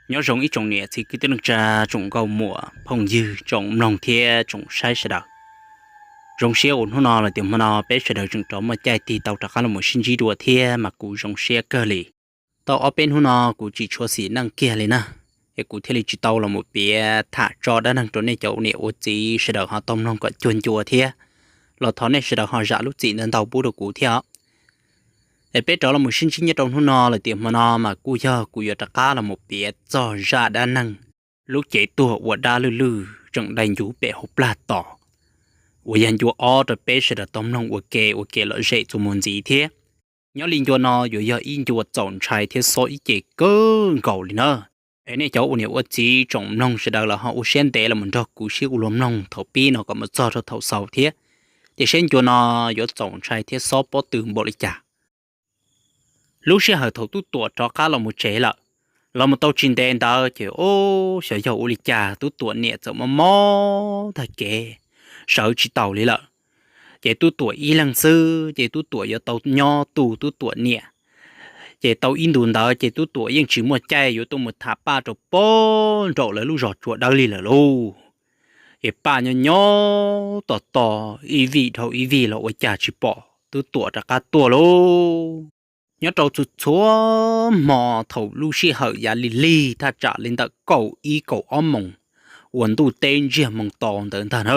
Nyob zoo ib tsoom niam txiv kwv tij neej tsa, tsoom nkauj muam phooj ywg, tsoom mloog thiab tsoom saib sawv daws. Zoo siab uas hnub no los tias hmo no peb sawv daws tseem rov muaj caij tig tau rov qab los mus sib ntsib dua thiab mas kuv zoo siab kawg li. Tau ob peb hnub no kuv tsis tshua xis neej kiag li na, es kuv thiaj li tsis tau los mus piav tham tso dab neeg rau nej cov ua niam ua txiv sawv daws ho tau mloog kom cuag ncua thiab. Los thov nej sawv daws ho zam lub txim ntau ntau pub rau kuv thiab os. Es peb rov los mus sib ntsib nyob rau hnub no lawm tias hmo no mas kuj yog kuv yuav rov qab los mus piav txog zaj dab neeg lub cev tuag ua dab lwj lwj tseem dai ncuv pem hauv plag tos, uas yog ncua ob rau peb sawv daws tau mloog ua ke ua ke lom zem txuas mus ntxiv thiab. Nyob li ncua no yuav yog ib ncua txaus ntshai thiab xob ib ce kawg nkaus li na. Es nej cov ua niam ua txiv tsoom mloog sawv daws los ho ua siab ntev los mus nrog kuv sib ua luag mloog thaum pib no kom mus txog rau thaum xaus thiab, ces saib ncua no yuav txaus ntshai thiab xob pob tw npaum li cas. Lub sij hawm thaum Tub Tuam rov qab los mus tsev lawm, los mus tau tsis ntev ntawd ces ub, xyov yog ua li cas Tub Tuam niam txawm mob mob tag kev, sawv tsis taus li lawm. Ces Tub Tuam ib leeg xwb ces Tub Tuam yuav tau nyob tu Tub Tuam niam. Ces tau ib ntus ntawd ces Tub Tuam yeej tsis muaj caij yuav tuaj mus tham Paj rau pem nraum lawv lub zos Tsua Dawb li lawm lauj. Ces Paj nyob nyob tos tos ib vij dhau ib vij los ua cas tsis pom Tub Tuam rov qab tuaj lauj. Nyob rau txhua txhua hmo thaum lub sij hawm yav lig lig thaj tsam li ntawm kaum ib kaum ob moos uas ntuj teb ntsiag moo to ntawd ntag na,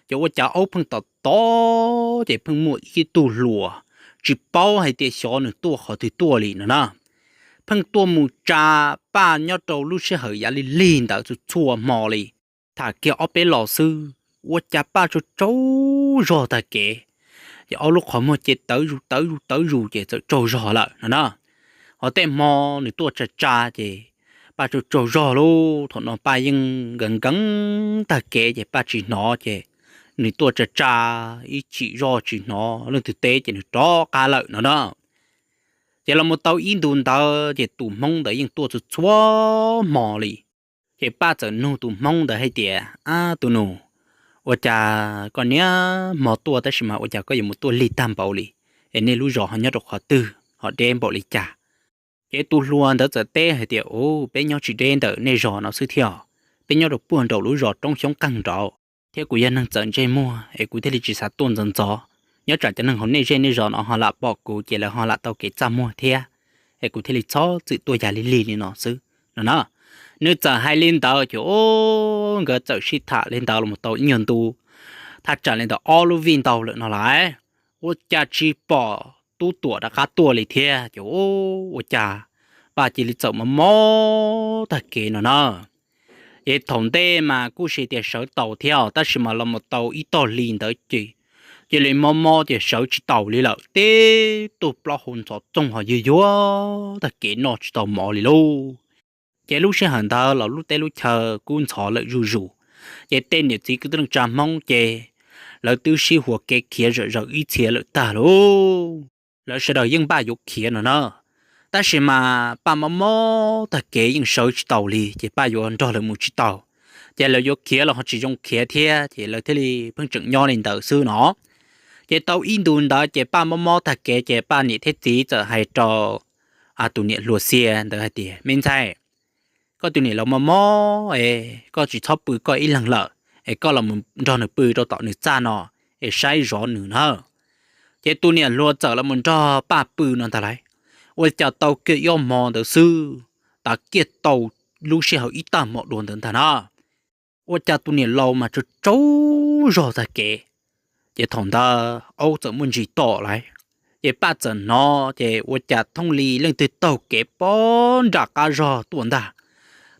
ces ua cas aub pheej tom tod ces pheej muaj ib tug hluas tsis paub hais tias xyov nws tuaj qhov twg tuaj li no na, pheej tuaj mus tsa Paj nyob rau lub sij hawm yav lig lig ntawd txhua txhua hmo li. Tham kiag ob peb los xwb, ua cas Paj tsaug tsaug zog tag kev, ces ob lub qhov muag ces tawv zus tawv zus tawv zus ces txawm tsaug zog lawm no na. Ho tej hmo nws tuaj tsa tsa ces Paj tsaug tsaug zog lauj, thaum no Paj yeej nkees nkees tag kev ces Paj tsis hnov ces nws tuaj tsa tsa ib chim zoj tsis hnov leej twg teb ces nws rov qab lawm no na. Ces los mus tau ib ntus ntawd ces tus Hmoob ntawd yeej tuaj txhua txhua hmo li. Ces Paj txawm nug tus Hmoob ntawd hais tias, Ab tus nus, ua cas koj niaj hmo tuaj tab sis mas ua cas koj yuav mus tuaj lig tag npaum li? Es nej lub zos ho nyob rau qhov twg ho deb npaum li cas? Ces tus hluas ntawd txawm teb hais tias, Ub, peb nyob tsis deb ntawm nej zos no xwb thiab, peb nyob rau puag nraum lub zos Roob Xyoob Qeeg nraud, thiab kuv yog neeg txawm ntsej muag es kuv thiaj li tsis xav tuaj ntxov ntxov. Nyob tsam cov neeg hauv nej zej nej zos no ho lam pom kuv ces lawv ho lam tau kev txaj muag thiab, es kuv thiaj li txhob txwm tuaj yav lig lig li no xwb no na. Nws txawm hais li ntawd ces ub, nkawd txawm sib tham li ntawd los tau ib nyuag ntu, thaj tsam li ntawm ob lub vij ntau lawm no lawm, ua cas tsis pom Tub Tuam rov qab tuaj li thiab ces ub, ua cas Paj cia li txawm mob mob tag kev no na. Ces thaum ntej mas kuj xav tias sawv taus thiab tab sis mas los mus tau ib tog hli ntawd ces cia li mob mob ces sawv tsis taus li lawm, tib tug plaub hau ntxhov txoog ho yuag yuag tag kev noj tsis tau mov li lauj. Ces lub sij hawm ntawd los lub teb lub chaw kub ntxhov lawm zuj zus, ces tej niam txiv kwv tij neej tsa Hmoob ces lawv twb sib hua kev khiav zom zaws ib txhia lawm tag lauj. Lawv sawv daws yeej npaj yuav khiav no na, tab sis mas Paj mob mob tag kev yeej sawv tsis taus li ces Paj yuav nrog lawv mus tsis tau. Ces lawv yuav khiav los ho tsis zoo khiav thiab ces lawv thiaj li pheej tseem nyob li ntawd xwb no. Ces tau ib ntus ntawd ces Paj mob mob tag kev ces Paj niam thiab txiv txawm hais rau tus niam hluas Xia ntawd hais tias, Me ntxhais, koj tus niam laus mob mob es koj tsis txhob pw koj ib leeg lawm es koj los nrog nws pw rau tom nws txaj no es saib zov nws na. Ces tus niam hluas txawm los mus nrog Paj pw no ntag lauj. Ua cas tau kiag ib ob hmo ntawd xwb, tav kiag tau lub sij hawm ib tag hmo dua ntawd ntag na, ua cas tus niam laus mas tsaug tsaug zog tag kev. Ces thaum ntawd aub txawm muaj ntsis tom lauj, ces Paj txawm hnov ces ua cas thooj li leej twg taug kev pem nram qab zog tuaj ntag.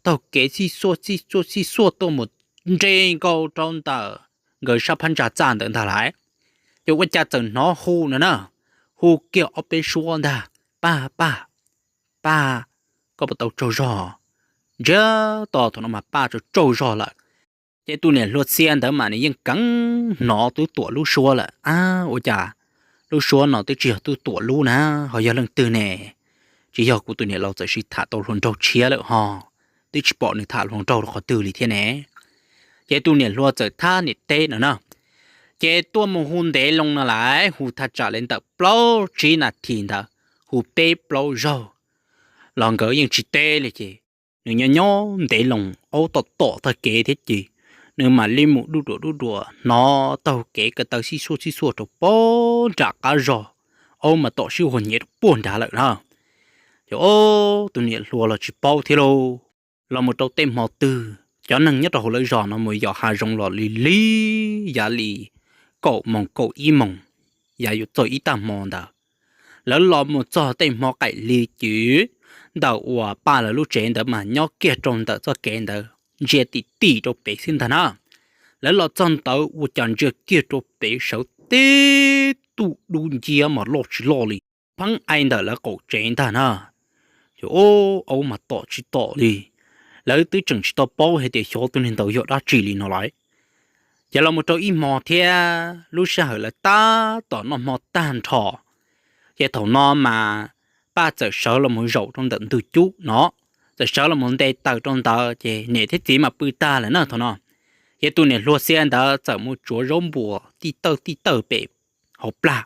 Taug kev xij xuaj xij xuaj xij xuaj tuaj mus nres nkaus rau ntawm nkawd sab phab ntsa txaj ntawd ntag lauj. Ces ua cas txawm hnov hu no na, hu kiag ob peb suab ntag, Paj, Paj, Paj, koj puas tau tsaug zog? Ntsiag to thaum no mas Paj tsaug tsaug zog lawm. Ces tus niam hluas Xia ntawd mas nws yeej keev hnov Tub Tuam lub suab lawm, Ab, ua cas lub suab no twb tsis yog Tub Tuam lub na, ho yog leej twg ne? Tsis yog kuv tus niam laus txawm sim tham tau hluas nraug tshiab lawm ho, twb tsis pom nws tham hluas nraug rau qhov twg li thiab ne. Ces tus niam hluas txawm thab niam teb no na, ces tuaj mus hu ntev loo no lauj, hu thaj tsam li ntawm plaub tsib nas this ntawd, hu peb plaub zaug los nkawd yeej tsis teb li ces nws nyob nyob ntev loo, aub tom tom tag kev thiab ces nws mam li mus duj duam duj duam hnov taug kev ko taw xib xuaj xib xuaj rau pem nram qab zog, aub mas tom sib huas nyiav rau puag nrad lawm na. Ces ob tus niam hluas los tsis paub thiab lauj, los mus rau tej hmo twg cov neeg nyob rau hauv lawv zos no mus yos hav zoov los li li yav li kaum moos kaum ib moos, yav yuav txog ib tag hmo ntawd. Lawv los mus txog tej hmo qaim li cwv ntawm uas Paj lawv lub tsev ntawd mas nyob kiag rau ntawm txoj kev ntawd ntsia tim tim rau pem xwb ntag na. Lawv los txog ntawd ua cas ntsia kiag rau pem sawv tib tug dub nciab mas loj tsis loj li pheeb ai ntawm lawv qaum tsev ntag na. Ces aub mas tom tsis tom li, lawv twb tseem tsis tau paub hais tias xyov tus niag ntawd yog dab tsi li no lawm. Ces los mus rau ib hmo thiab lub sij hawm lawv tab tom noj hmo tag nrho, ces thaum no mas Paj txawm sawv los mus zaum rau ntawm ntug cub no, txawm sawv los mus nte taws rau ntawd ces niam thiab txiv mas pw tag lawm na thaum no. Ces tus niam hluas Xia ntawd txawm mus tsuav zaub npuas tij tawj tij tawj pem hauv plag.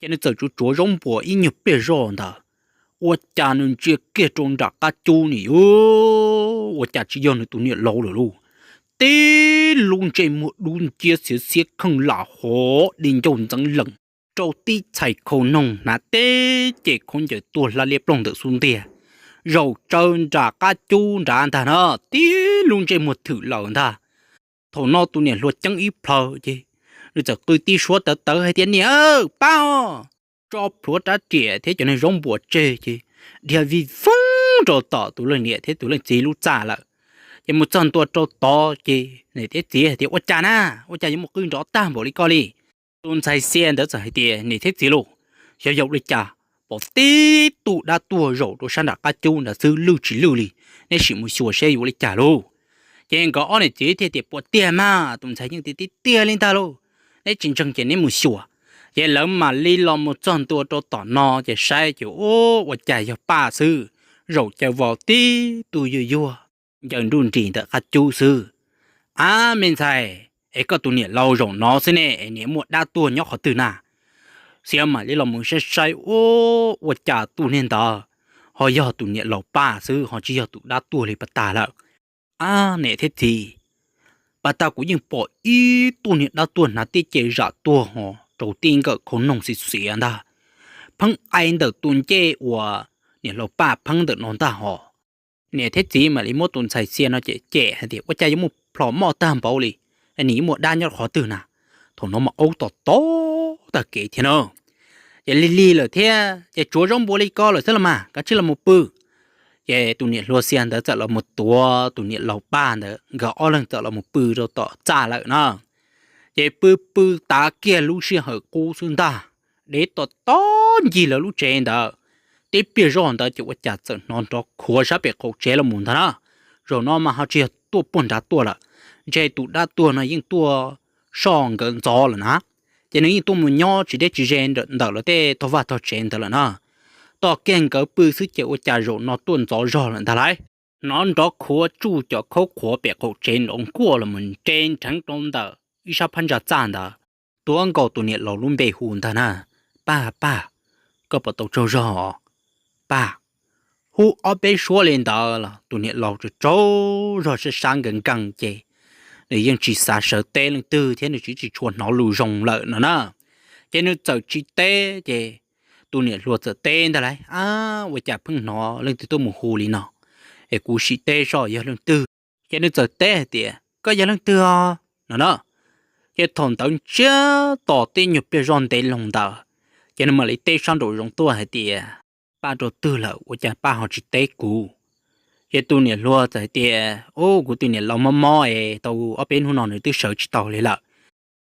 Ces nws txawm tsuav tsuav zaub npuas ib nyuag pliag zoj ntawd, ua cas nws ntsia kiag rau nram qab cub ni, ua cas tsis yog nws tus niam laus lawm lauj. Tib lub ntsej muag dub nciab xiav xiab kheej lam hov di ncauj ntxeev lees rau tib txhais khau noog hnav teb ces khaub ncaws tuag hlab liab ploog ntawm xub ntiag, zaum tsawv nram qab cub nrad ntag na, tib lub ntsej muag thwm laws ntag. Thaum no tus niam hluas ceeb ib plhaw ces nws txawm qw tib suab tawv tawv hais tias, Niam aw, Paj os! Tso plhuav rab riam thiab cov niag zaub npuas tseg ces dhia vij voog rau tom tus leej niam thiab tus leej txiv lub txaj lawm. Ces mus txog ntua rau tod ces niam thiab txiv hais tias, Ua cas na, ua cas yuav mus qw nrov tag npaum li ko li? Tus ntxhais Xia ntawd txawm hais tias, Niam thiab txiv lauj, xyov yog ua li cas pom tib tug dab tuag zaum rau sab nram qab cub nrad xwb, lwj tsis lwj li, neb sim mus xyuas seb yuav ua li cas lauj. Ces nkawd ob niam txiv thiaj tias, Puas tiag mas, tus ntxhais yeej tiag tiag tiag li ntag lauj, neb tsis ntseeg ces neb mus xyuas. Ces lawv mam li los mus txog ntua rau tom no ces saib ces ua cas yog Paj xwb, zaum caw vos tib tug yuag yuag ncaws nruj nris ntawm qab cub xwb. Ab me ntxhais, es koj tus niam laus zaum no xwb ne es niam muaj dab tuag nyob qhov twg na? Xia mam li los mus saib saib, ua cas tus niag ntawd ho yog tus niam laus Paj xwb ho tsis yog tus dab tuag li pas tas lawm. Ab niam thiab txiv, pas tas kuv yeej pom ib tug niag dab tuag hnav tib ce zam tuag ho rau tib nkawm khau noog xiav xiav ntag, pheeb ai ntawm tus ncej uas niam laus Paj pheeb ntawm no ntag hos. Niam thiab txiv mam li muab tus ntxhais Xia no cem cem hais tias, Ua cas yuav muaj plhom moj tag npaum li, nim yuav muaj dab nyob qhov twg na? Thaum no mas aub tom tom tag kev thiab na. Ces lig lig lawm thiab ces tsuav zaub npua li ko lawm xwb los mas, kav tsij los mus pw. Ces tus niam hluas Xia ntawd txawm los mus tuav tus niam laus Paj ntawd, nkawd ob leeg txawm los mus pw rau tom txaj lawm na. Ces pw pw tav kiag lub sij hawm qub xwb ntag, dev tom tom ncig lawv lub tsev ntawd. Tib pliag zoj ntawd ces ua cas txawm hnov nrov khuav sab pem qaum tsev los mus ntag na. Zaum no mas ho tsis yog tuaj puag nrad tuaj lawm, ntshe tus dab tuag no yeej tuaj soj nkawd ntxov lawm na. Ces nws yeej tuaj mus nyob tsis deb tsis ze ntawm lawv tej tog vaj tog tsev ntawd lawm na. Tom kiag nkawd pw xwb ces ua cas zaum no tuaj ntxov zog lawm ntag lauj. Hnov nrov khuav tsuj cov khaub qhuav pem qaum tsev nrov nkuaj los mus nres nrheev rau ntawm ib sab phab ntsa txaj ntawd, tuav nkaus tus niam laus lub npe hu ntag na, Paj, Paj, koj puas tau tsaug zog os? Paj, hu ob peb suab li ntawd los tus niam laus tsaug tsaug zog sab sab nkees nkees ces nws yeej tsis xav sawv teb leej twg thiab nws tsis tsis tshua hnov lus zoo lawm no na. Ces nws txawm tsis teb ces tus niam hluas txawm teb ntag lauj, Ab, ua cas pheej hnov leej twg tuaj mus hu li no, es kuv sim teb seb yog leej twg. Ces nws txawm teb hais tias, Koj yog leej twg os? No na. Ces thaum ntawd ntsiag to tib nyuag pliag zoj ntev loo ntawd, ces nws mam li teb sab nraum zoov tuaj hais tias, Paj rau twg lawm ua cas Paj ho tsis teb kuv? Ces tus niam hluas txawm hais tias, Ub, kuv tus niam laus mob mob es tau ob peb hnub no nws twb sawv tsis tau li lawm,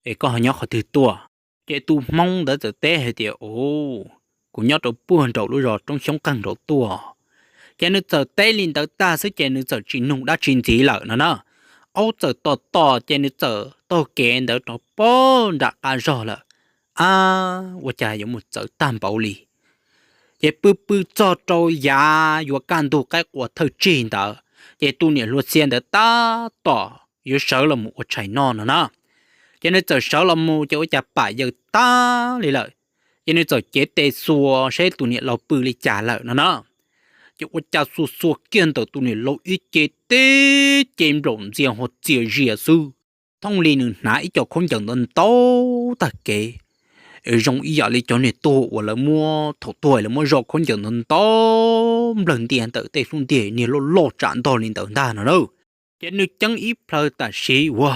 es koj ho nyob qhov twg tuaj? Ces tus hmoob ntawd txawm teb hais tias, Ub, kuv nyob rau puag nraum lub zos Roob Xyoob Qeeg nraud tuaj. Ces nws txawm teb li ntawd tag xwb ces nws txawm tsis nug dab tsi ntxiv lawm no na. Aub txawm tom tom ces nws txawm taug kev ntawd rov pem nram qab zog lawm. Ab, ua cas yuav mus txawv tag npaum li. Ces pw pw txog rau yav yuav kaj ntug qaib qua thawj tsig ntawd, ces tus niam hluas Xia ntawd tab tom yuav sawv los mus ua tshais noj no na. Ces nws txawm sawv los mus ces ua cas pam yaws tag li lawm. Ces nws txawm cev tes xuas seb tus niam laus pw li cas lawm no na. Ces ua cas xuas xuas kiag ntawm tus niam laus ib ce tib ce nplaum ntxias ho txias zias xwb. Thooj li nws hnav ib co khaub ncaws ntau ntau tag kev, zoo ib yam li cov niag tuag uas lawv muab thaum tuag lawv muab zoj khaub ncaws ntau ntau nplawg ntias ntawm tej xub ntiag niag loj loj tsam ntog li ntawd ntag no na. Ces nws ceeb ib plhaw tam sim ua,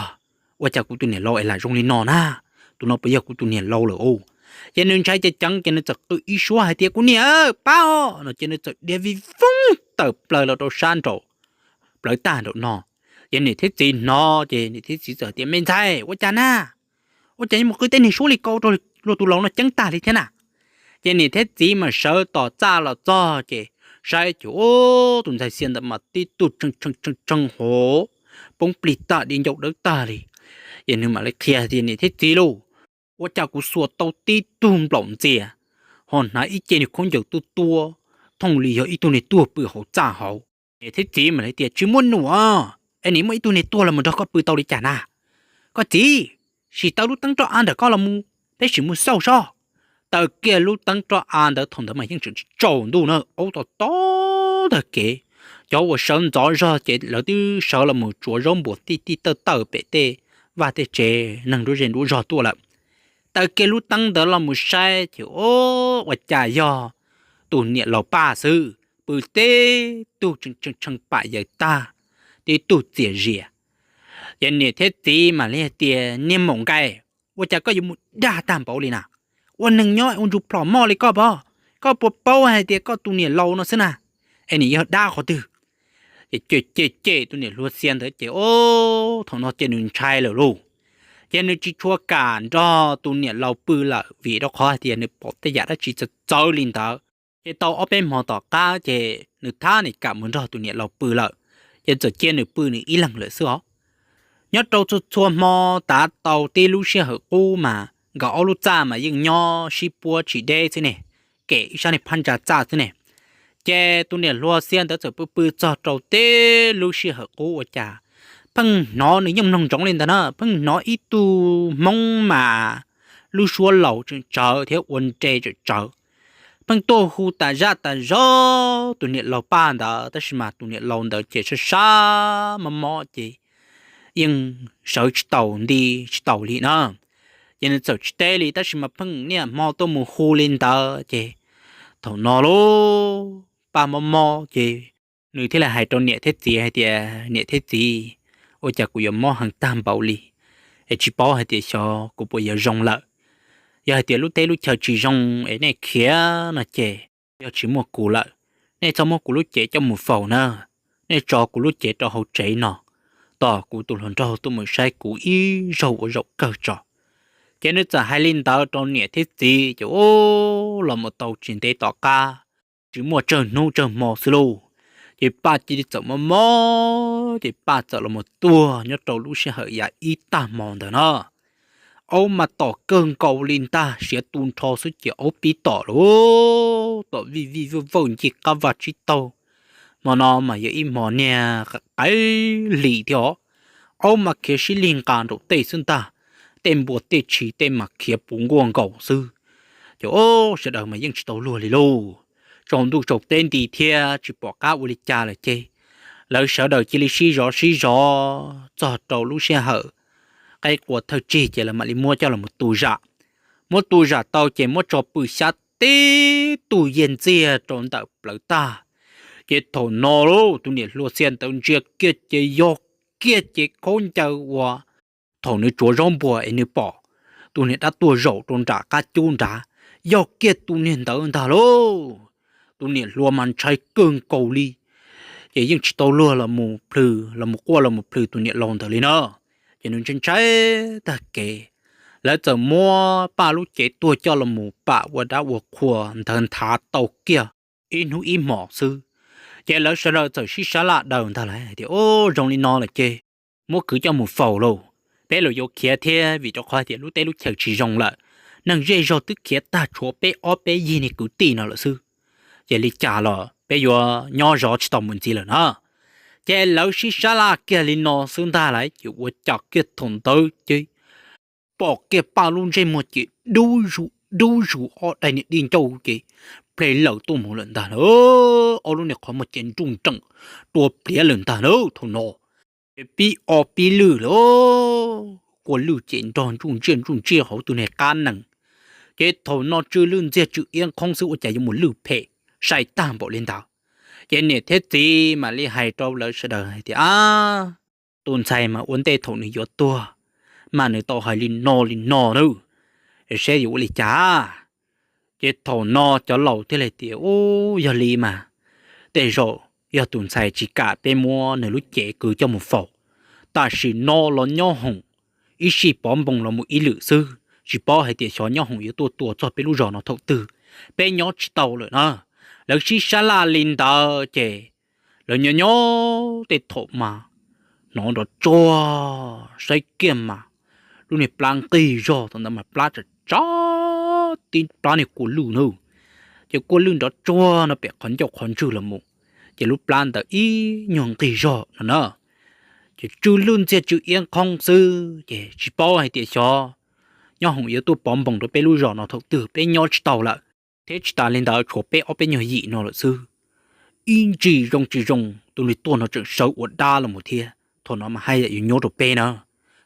ua cas kuv tus niam laus es lam zoo li no na, tus no puas yog kuv tus niam laus lawm os? Ces nws ntshai ceev ceev ces nws txawm qw ib suab hais tias, kuv niam, pab os no ces nws txawm dhia vij voog tawm plaws los rau sab nraum plawv tag nraum no. Ces niam thiab txiv hnov ces niam thiab txiv txawm tias, me ntxhais, ua cas na? Ua cas yuav mus qw tej niag suab li ko rau luag tus laus no ceeb tag li thiab na? Ces niam thiab txiv mas sawv tos txaj los txog ces saib ces ub, tus ntxhais Xia ntawd mas tib tug tshee tshee tshee hov poob plig tag di ncauj dawb tag li. Ces nws mam li qhia tias, niam thiab txiv lauj, ua cas kuv xuas tau tib tug nplaum ntxias ho hnav ib ce niag khaub ncaws tuab tuab thooj li yog ib tug niag tuag pw hauv txaj hauv. Niam thiab txiv mam li tias, tsis muaj num, es nim muaj ib tug niag tuag los mus nrog koj pw tau li cas na? Koj txiv, sim taw lub teeb roj av ntawm koj los mus, peb sim mus xauj sob. Taw kiag lub teeb roj av ntawd thaum ntawd mas yeej tseem tsis tsaus ntuj na, aub tom tob tag kev. Cov uas sawv ntxov zog ces lawv twb sawv los mus tsuav zaub npuas tij tij tawj tawj pem tej vaj tej tsev, neeg nruab zej nruab zog tuaj lawm. Taw kiag lub teeb ntawd los mus saib ces ub, ua cas yog tus niam laus Paj xwb, pw tib tug tshee tshee pam yaws tag, tib tug txias zias. Ces niam thiab txiv mam li hais tias, niag maum nqaim, ua cas koj yuav mus dag tag npaum li na? Ua neeg nyob ua ntsuj plhom moj li koj pov, koj puas paub hais tias koj tus niam laus no xwb na, es nim yog dab qhov twg? Ces cem cem cem tus niam hluas Xia ntawd ces ub, thaum no ces nws ntshai lawm lauj. Ces nws tsis tshua kam nrog tus niam laus pw lawm vim rau qhov hais tias nws pom tej yam dab tsi txawv txawv li ntawd. Ces tau ob peb hmo tom qab ces nws thab nim kam mus nrog tus niam laus pw lawm, ces txawm cia nws pw nws ib leeg lawm xwb os. Nyob rau txhua txhua hmo tav tau tib lub sij hawm qub mas nkawd ob lub txaj mas yeej nyob sib puab tsis deb xwb ne, kem ib sab niag phab ntsa txaj xwb ne. Ces tus niam hluas Xia ntawd txawm pw pw txog rau tib lub sij hawm qub ua cas pheej hnov, nws yeej mloog ntsoov li ntawd na, pheej hnov ib tug Hmoob mas lub suab laus tseem tsawv thiab ua nre tseem tsawv, pheej tuaj hu tas zaj tas zog tus niam laus Paj ntawd, tab sis mas tus niam laus ntawd ces sab sab mob mob ces yeej sawv tsis taus nti tsis taus li na. Ces nws txawm tsis teb li, tab sis mas pheej niaj hmo tuaj mus hu li ntawd ces thaum no lauj, Paj mob mob ces nws thiaj li hais rau niam thiab txiv hais tias, niam thiab txiv, ua cas kuv yuav mob heev tag npaum li, es tsis paub hais tias xyov kuv puas yuav zoo lawm. Yog hais tias lub teb lub chaw tsis zoo es nej khiav no ces yog tsis muaj kuv lawm, nej txhob muab kuv lub cev coj mus faus na, nej tso kuv lub cev rau hauv tsev no, tos kuv tus hluas nraug tuaj mus saib kuv ib zaug ua zaum kawg tso. Ces nws txawm hais li ntawd rau niam thiab txiv ces ub, los mus tau tsis ntev tom qab, tsis muaj tsawg hnub tsawg hmo xwb lauj, ces Paj cia li txawm mob mob ces Paj txawm los mus tuag nyob rau lub sij hawm yav ib tag hmo ntawd na. Aub mas tom kawg nkaus li ntag, siav tu nrho xwb ces aub pib tom lauj, tom vij vij vawj vawj ncig qab vaj tsib taug. Hmo no mas yog ib hmo niag qaim hli thiab os, aub mas khiav sib lig nqa nraum tej xwb ntag, tej npua tej tshis tej mas khiav puv nkuaj nkaus xwb. Ces ub, sawv daws mas yeej tsis tau luag li lauj, tsaus ntuj tsaus teb nti thiab tsis pom qab ua li cas lawm ces lawv sawv daws cia li sib zov sib zov txog rau lub sij hawm qaib qua thawj tsig ces lawv mam li muab coj los tu zam. Muab tu zam tau ces muab tso pw xyab tib tug yiag ntxiag rau ntawm plawv tag. Ces thaum no lauj, tus niam hluas Xia ntawd ntsia kiag ces yog kiag ces khaub ncaws uas thaum nws tsuav zaub npua es nws pom tus niag dab tuag zaum rau nram qab cub nrad, yog kiag tus niag ntawd ntag lauj. Tus niam hluas mas ntshai kawg nkaus li, ces yeej tsis tau luag los mus plhws los mus quaj los mus plhws tus niam laus ntawd li na. Ces nws ntshai ntshai tag kev, lawv txawm muab Paj lub cev tuag coj los mus pam ua dab ua qhua ntawd nthav tau kiag ib hnub ib hmos xwb. Ces lawv sawv daws txawm sib sab laj daws ntag lauj hais tias, ub, zoo li no lawm ces muab kwv coj mus faus lauj, peb los yuav khiav thiab vim rau qhov tias lub teb lub chaw tsis zoo lawm, neeg zej zog twb khiav tag tshuav peb ob peb yig niag kwv tij no lawm xwb, ces li cas los peb yuav nyob zov tsis tau mus ntxiv lawm na. Ces lawv sib sab laj kiag li no xwb ntag lauj, ces ua cas kiag thaum ntawd ces pom kiag Paj lub ntsej muag ces dub zus dub zus ob daim niag di ncauj ces plhe lawm tuaj mus lawm ntag na. Ob lub niag qhov muag ces nruj nreem dua pliav lawm ntag na thaum no. Ces pib ob pib lwj lawm, kua lwj ces nrog ntsuj ntsiaj ntsuj ntsiaj hauv tus niag qab nees. Ces thaum no tsw lwj ntxiag tsw iab qhoob xwb ua cas yuav mus lwj phem sai tag npaum li ntawd. Ces niam thiab txiv mam li hais rau lawv sawv daws hais tias, Ab, tus ntxhais mas ua ntej thaum nws yuav tuag mas nws tau hais li no li no nawb, seb yuav ua li cas. Ces thaum no cov laus thiaj li tias, Ub, yog li mas tej zaum yog tus ntxhais tsis kam peb muab nws lub cev kwv coj mus faus, tam sim no los nyob hoom ib sij pov npoos los mus ib lwm xwb, tsis paub hais tias xyov nyob hoom yuav tuaj tua txog peb lub zos no thaum twg, peb nyob tsis tau lawm na. Lawv sib sab laj li ntawd ces lawv nyob nyob tej thaum mas hnov nrov tsuag, saib kiag mas lub niag plab nqig zog thaum ntawd mas plab tsam tsa tib plab niag kua lwj na. Ces kua lwj nrov tsuag no pem qhov ncauj qhov ntswg los mus, ces lub plab ntawd ib nyuag nqig zog no na. Ces tsw lwj ntxiag tsw iab qhoob xwb ces tsis paub hais tias xyov nyob hoom yuav tuaj pov npoos rau peb lub zos no thaum twg, peb nyob tsis tau lawm. Thiab tsis tas li ntawd tshuav peb ob peb nyuag yim no lawm xwb. Ib ntsis zoo tsis zoo tus niag tuag no tseem sawv ua dab los mus thiab, thaum no mas haj yam yuav nyuab rau peb na.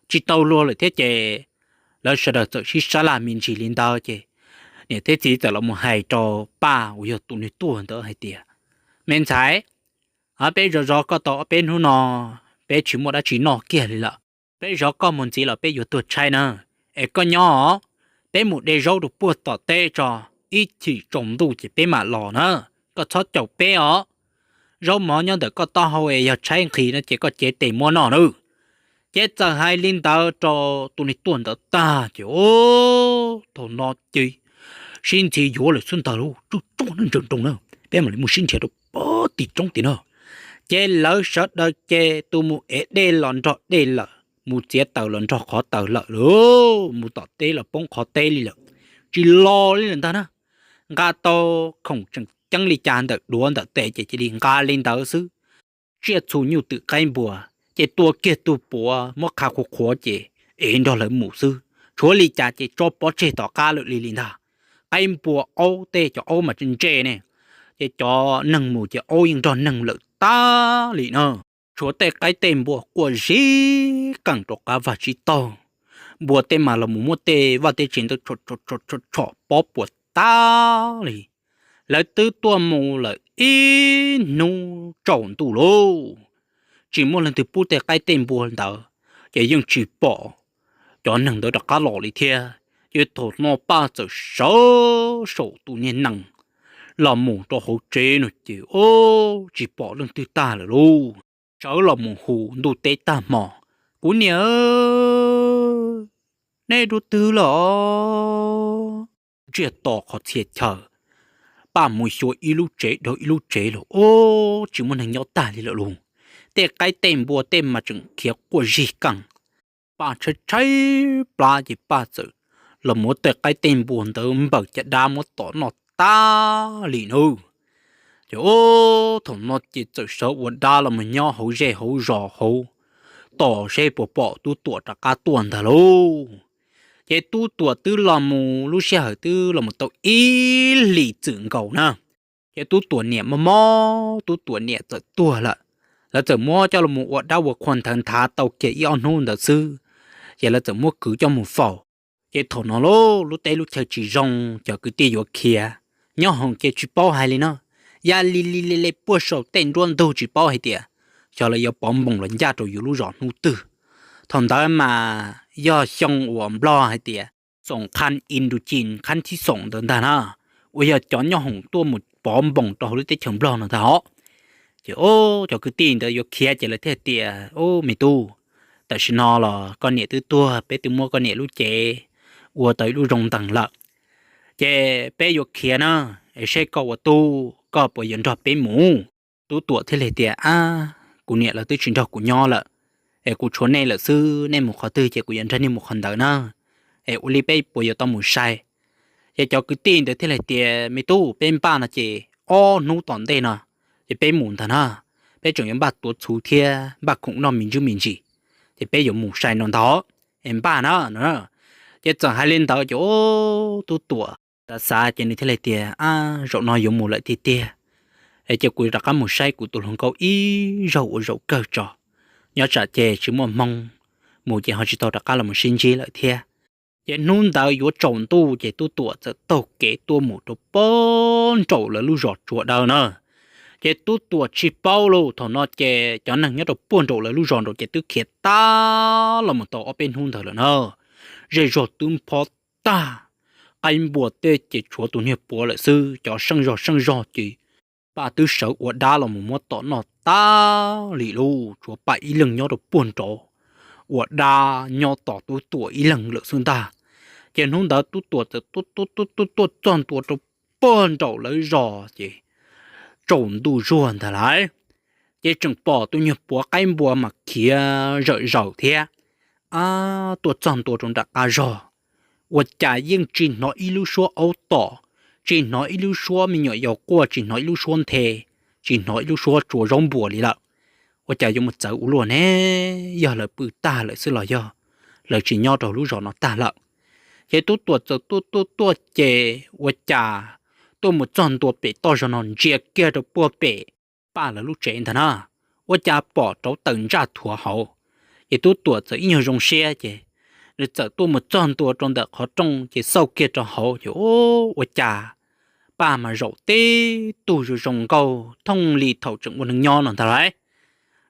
Tsis tau luag lawm thiab ces lawv sawv daws txawm sib sab laj me ntsis li ntawd ces niam thiab txiv txawm los mus hais rau Paj uas yog tus niag tuag ntawd hais tias, Me ntxhais, peb zov zov koj tau ob peb hnub no, peb tsis muaj dab tsi noj kiag li lawm. Peb zov koj mus ntxiv los peb yuav tuag tshaib na. Es koj nyob os, peb mus de zaub rau puag tom teb tso, ib chim tsaus ntuj ces peb mam los na. Koj txhob caum peb os. Zaub mov nyob ntawm koj taub hau es yog tshaib nqhis no ces koj cev tes muab noj nawb. Ces txawm hais li ntawd rau tus niag tuag ntawd tag ces thaum no ces sib ntxhi yuav lawm xwb ntag lauj, tsuj tsuag na ntsaws nroo na, peb mam li mus sib nrhiav rau pem tim roob tim no. Ces lawv sawv daws ces tus mus ev dej los nrog dej lawm, mus txiav taws los nrog qhov taws lawm lauj, mus tom teb los poob qhov teb li lawm, tsis los li lawm ntag na. Nqa tau khoom tseem ceeb li cas ntawm duav ntawm tes ces cia li nqa li ntawd xwb. Tsiaj txhu nyuj twm qaib npua ces tua kiag tug puav muab qha qhuav qhuav ces ev nrog lawv mus xwb, tshuav li cas ces tso pov tseg tom qab lawm li li ntag. Qaib npua aub tej cov aub mas ntse ntse ne, ces cov neeg mus ces aub yeej nrog neeg lawm tag li na. Tshuav tej qaib tej npua quaj zig qees rau qab vag tsib taug, npua tej mas los mus muab tej vaj tej tsev ntawd tshom pob puas tag li. Lawv twb tuaj mus lawm ib hnub tsaus ntuj lauj, tsis muaj leej twg pub tej qaib tej npua ntawd, ces yeej tsis pom cov neeg ntawd rov qab los li thiab. Ces thaum no Paj txawm sawv saum tus niag nees los mus rau hauv tsev no ces tsis pom leej twg tag lawm lauj. Sawv los mus hu ntuj teb tag hmo, Kuv niam, nej dua twg lawm? Ntsiag to qhov txhia chaw, Paj mus xyuas ib lub tsev dhau ib lub tsev los tsis muaj neeg nyob tag li lawm lauj. Tej qaib tej npua tej mas tseem khiav quaj zig qees. Paj tshaib tshaib plab ces Paj txawm los muab tej qaib tej npua ntawd npawm caj dab muab tom noj tag li nawb. Ces thaum no ces txawm sawv ua dab los mus nyob hauv zej hauv zos hauv, tos seb puas pom Tub Tuam rov qab tuaj ntag lauj. Ces Tub Tuam twb los mus lub sij hawm twb los mus tau ib hlis txwm nkaus na, ces Tub Tuam niam mob mob, Tub Tuam niam txawm tuag lawm. Lawv txawm muab coj los ua dab ua qhua nthawv nthav tau kiag ib ob hnub ntawd xwb, ces lawv txawm muab kwv coj mus faus. Ces thaum no lauj, lub teb lub chaw tsis zoo, cov kwv tij yuav khiav, nyob hoom ces tsis paub hais li no, ya li li li li puag saum tej nruab ntug tsis paub hais tias xyov lawv yuav pov npoos los ncaj rau yus lub zos hnub twg. Thaum ntawd mas yog xyoo uas Nplog hais tias xoom qhan indus cin qhab thib xoom ntawd ntag na, uas yog cov nyob hoom tuaj mus pov npoos rau hauv lub teb chaws Nplog no ntag os. Ces cov kwv tij ntawd yuav khiav ces lawv thiaj tias, Ub, me tub, tam sim no los koj niam twb tuag, peb twb muab koj niam lub cev ua tau ib lub zoo ntees lawm, ces peb yuav khiav na, es seb koj ua tub koj puas yuav nrog peb mus? Tub Tuam thiaj li tias, Ab, kuv niam lawv twb tsis nrog kuv nyob lawm, es kuv tshuav nej lawm xwb, nej mus qhov twg ces kuv yuav nrog nej mus qhov ntawd na, es ua li peb puas yuav tau mus sai? Ces cov kwv tij ntawd thiaj li tias, Me tub, peb npaj no ces ob hnub tom ntej no ces peb mus ntag na, peb tseem yuav npaj tuav txhuv thiab npaj khoom noj me ntsis me ntsis, ces peb yuav mus sai no ntag, es npaj na no. Ces txawm hais li ntawd ces Tub Tuam Xav xav ces nws thiaj li tias, Ab, zaum no yuav mus lawm tiag tiag, es ces kuv rov qab mus saib kuv tus hluas nkauj ib zaug ua zaum kawg tso, nyob tsam ces tsis muaj hmoo mus ces ho tsis tau rov qab los sib ntsib lawm thiab. Ces hnub ntawd yuav tsaus ntuj ces Tub Tuam txawm taug kev tuaj mus rau puag nraum lawv lub zos Tsuas Dawb na. Ces Tub Tuam tsis paub lauj, thaum no ces cov neeg nyob rau puag nraum lawv lub zos nraud ces twb khiav tag los mus tau ob peb hnub ntawd lawm na. Zej zog twb npho tag, qaib npua tej ces tshuav tus niag puav lawm xwb, cov seej zog seej zog ces Paj twb sawv ua dab los mus muab tom noj tag li lauj, tshuav Paj ib leeg nyob rau puag nraud ua dab nyob tos Tub Tuam ib leeg lawm xwb ntag. Ces hnub ntawd Tub Tuam txawm tuaj tuaj tuaj tuaj tuaj txog ntua rau puag nraum lawv zos ces tsaus ntuj zuag ntag lauj. Ces tseem pom tus niag puav qaib npua mas khiav zawm zaws thiab. Ab, tuaj txog ntua rau nram qab zog, ua cas yeej tsis hnov ib lub suab aub tom, tsis hnov ib lub suab me nyuam yaus quaj, tsis hnov ib lub suab nthe, tsis hnov ib lub suab tsua zaub npua li lawm. Ua cas yuav mus txawv ua luaj ne? Yog lawv pw tag lawm xwb los yog lawv tsis nyob rau lub zos no tag lawm? Ces Tub Tuam txawm tuaj tuaj tuaj ces ua cas tuaj mus txog ntua pem toj zog no ntsia kiag rau puag pem Paj lawv lub tsev ntag na, ua cas pom rauv taws ntsaj thuav hauv. Ces Tub Tuam txawm ib nyuag zoo siab ces nws txawm tuaj mus txog ntua rau ntawm qhov rooj ces xauj kiag rau hauv ces ua cas Paj mas zaum tib tug zoo zoo nkauj thooj li thaum tseem ua neeg nyob no ntag lauj.